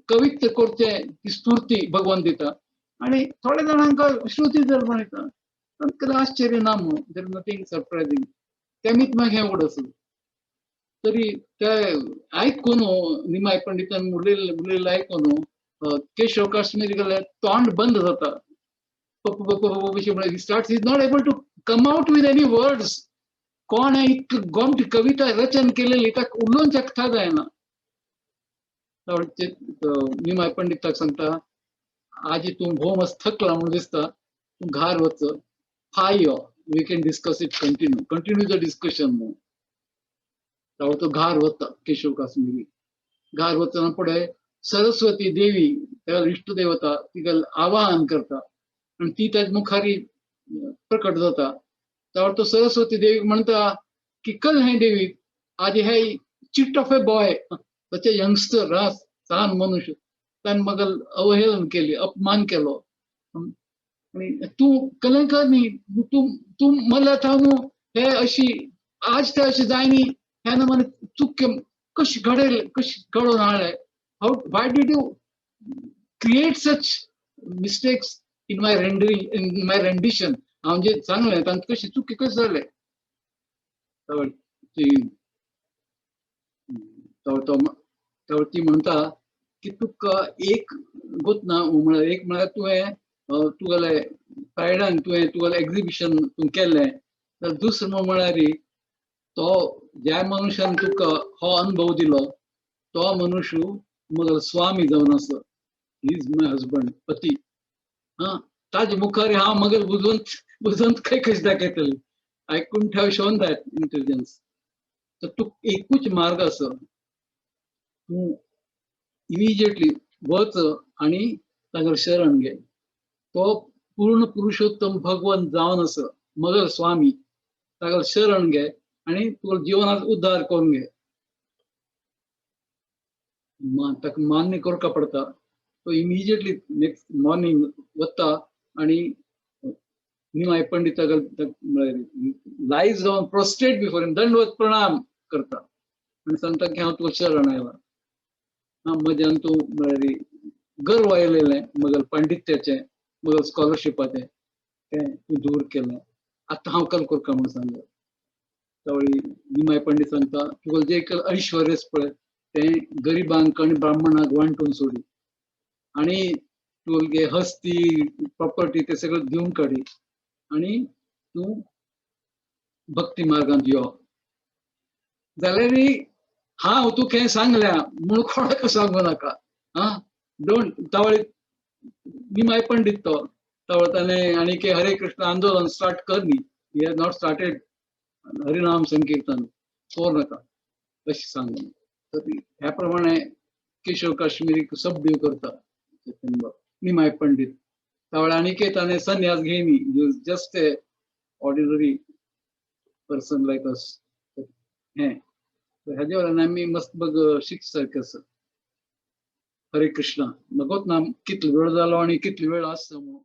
कवित्व करचें ती स्फूर्ती भगवान दिता आनी थोड्या जाणांक श्रुतीधर म्हणटा. तांकां आश्चर्य ना म्हणून, there is nothing surprising. तेमीत मागीर हें उगडास. तरी ते आयकून निमाय पंडितान उलयल्लें उलयल्लें आयकून केशव काश्मीरी गेले तोंड बंद जाता. Start is not able to come out with any words. कोण इतली गोमटी कविता रचन केलेली ताका उलोवन शकता जायना. निमाय पंडिताक सांगता, आजी तूं भोव मस्त थकला म्हणून दिसता, तूं घार वच, फाय यो, we can discuss it, continue continue the discussion म्हणून. तावळ तो घार वता केशव काश्मीरी. घार वतना फुडें सरस्वती देवी त्या इश्ट देवता तिका आवाहन करता आनी ती ताच्या मुखारी प्रकट जाता. त्यावर तो सरस्वती देवी म्हणता की कल हे देवी आज हे chit of a boy, such a youngster, लहान मनुष्य, ताणें म्हाका अवहेलन केली, अपमान केलो. आनी तूं कलंकर न्ही, तूं तूं मल्ला न्हू हे अशी आज ते अशें जायनी, हें ना चूक कशी घडेल, कशी घडोवन हाडलें. How why did you create such mistakes in my rendering, in my rendition? हांव जे सांगलें तांकां कशी चुकी कशें जालें. ती तो ती म्हणटा की तुका एक गोत ना, म्हळ्यार एक म्हळ्यार तुवें तुगेले प्रायडान तुवें तुगेलें एक्झिबिशन तूं केलें. तर दुसरें म्हळ्यार तो ज्या मनुष्यान तुका हो अनुभव दिलो तो मनुष्य मगल स्वामी जावन आसा, he is my husband, पती. हा, ताजे मुखार हांव मगल बुजवंत बुजवंत खंय कशें दाखयतली. I couldn't have shown that intelligence. तर तूं एकूच मार्ग आसा, तूं इमिजिएटली वच आनी ताका शरण घे. तो पूर्ण पुरुषोत्तम भगवान जावन आसा, मगल स्वामी, ताका शरण घे आनी तुका जिवनात उद्धार करून घे. ताका मान्य करका पडटा. तो इमिजिएटली नेक्स्ट मॉर्निंग वता आनी निमाय पंडिताक लायज जावन प्रोस्ट्रेट बिफोर हिम, दंडवत प्रणाम करता आनी सांगता की हांव तुका शरण आयला. म्हज्यान तूं म्हळ्यार गर्व आयलेलें मगल पांडित्याचें, मगल स्कॉलरशिपाचें, तें तूं दूर केलें. आतां हांव कल करका म्हूण सांगलें. त्यावेळी निमाय पंडित सांगता, तुका जे ऐश्वर्य पळय तें गरिबांक आनी ब्राह्मणाक वांटून सोडी आनी तुगे हस्ती प्रॉपर्टी ते सगळें दिवन काडी आनी तूं भक्ती मार्गांत यो. जाल्यार हांव तुका हें सांगल्या म्हणून कोणाक सांगू नाका. आं, don't. तावळी निमाय पंडित तो तावळ ताणें आनी हरे कृष्ण आंदोलन स्टार्ट कर न्ही, he has not started Harinam Sankirtan, कर नाका अशें सांगून. तर ह्या प्रमाणे केशव काश्मीरीक सबड्यू करता निमाय पंडित. तावळ आनी ताणें संन्यास घेयनी, he just a ordinary person like us. हें हेजे वयल्यान आमी मस्त बग शिक सारकें आसा. हरे कृष्णा. नगोत ना कितलो वेळ जालो आनी कितलो वेळ आसा म्हणून.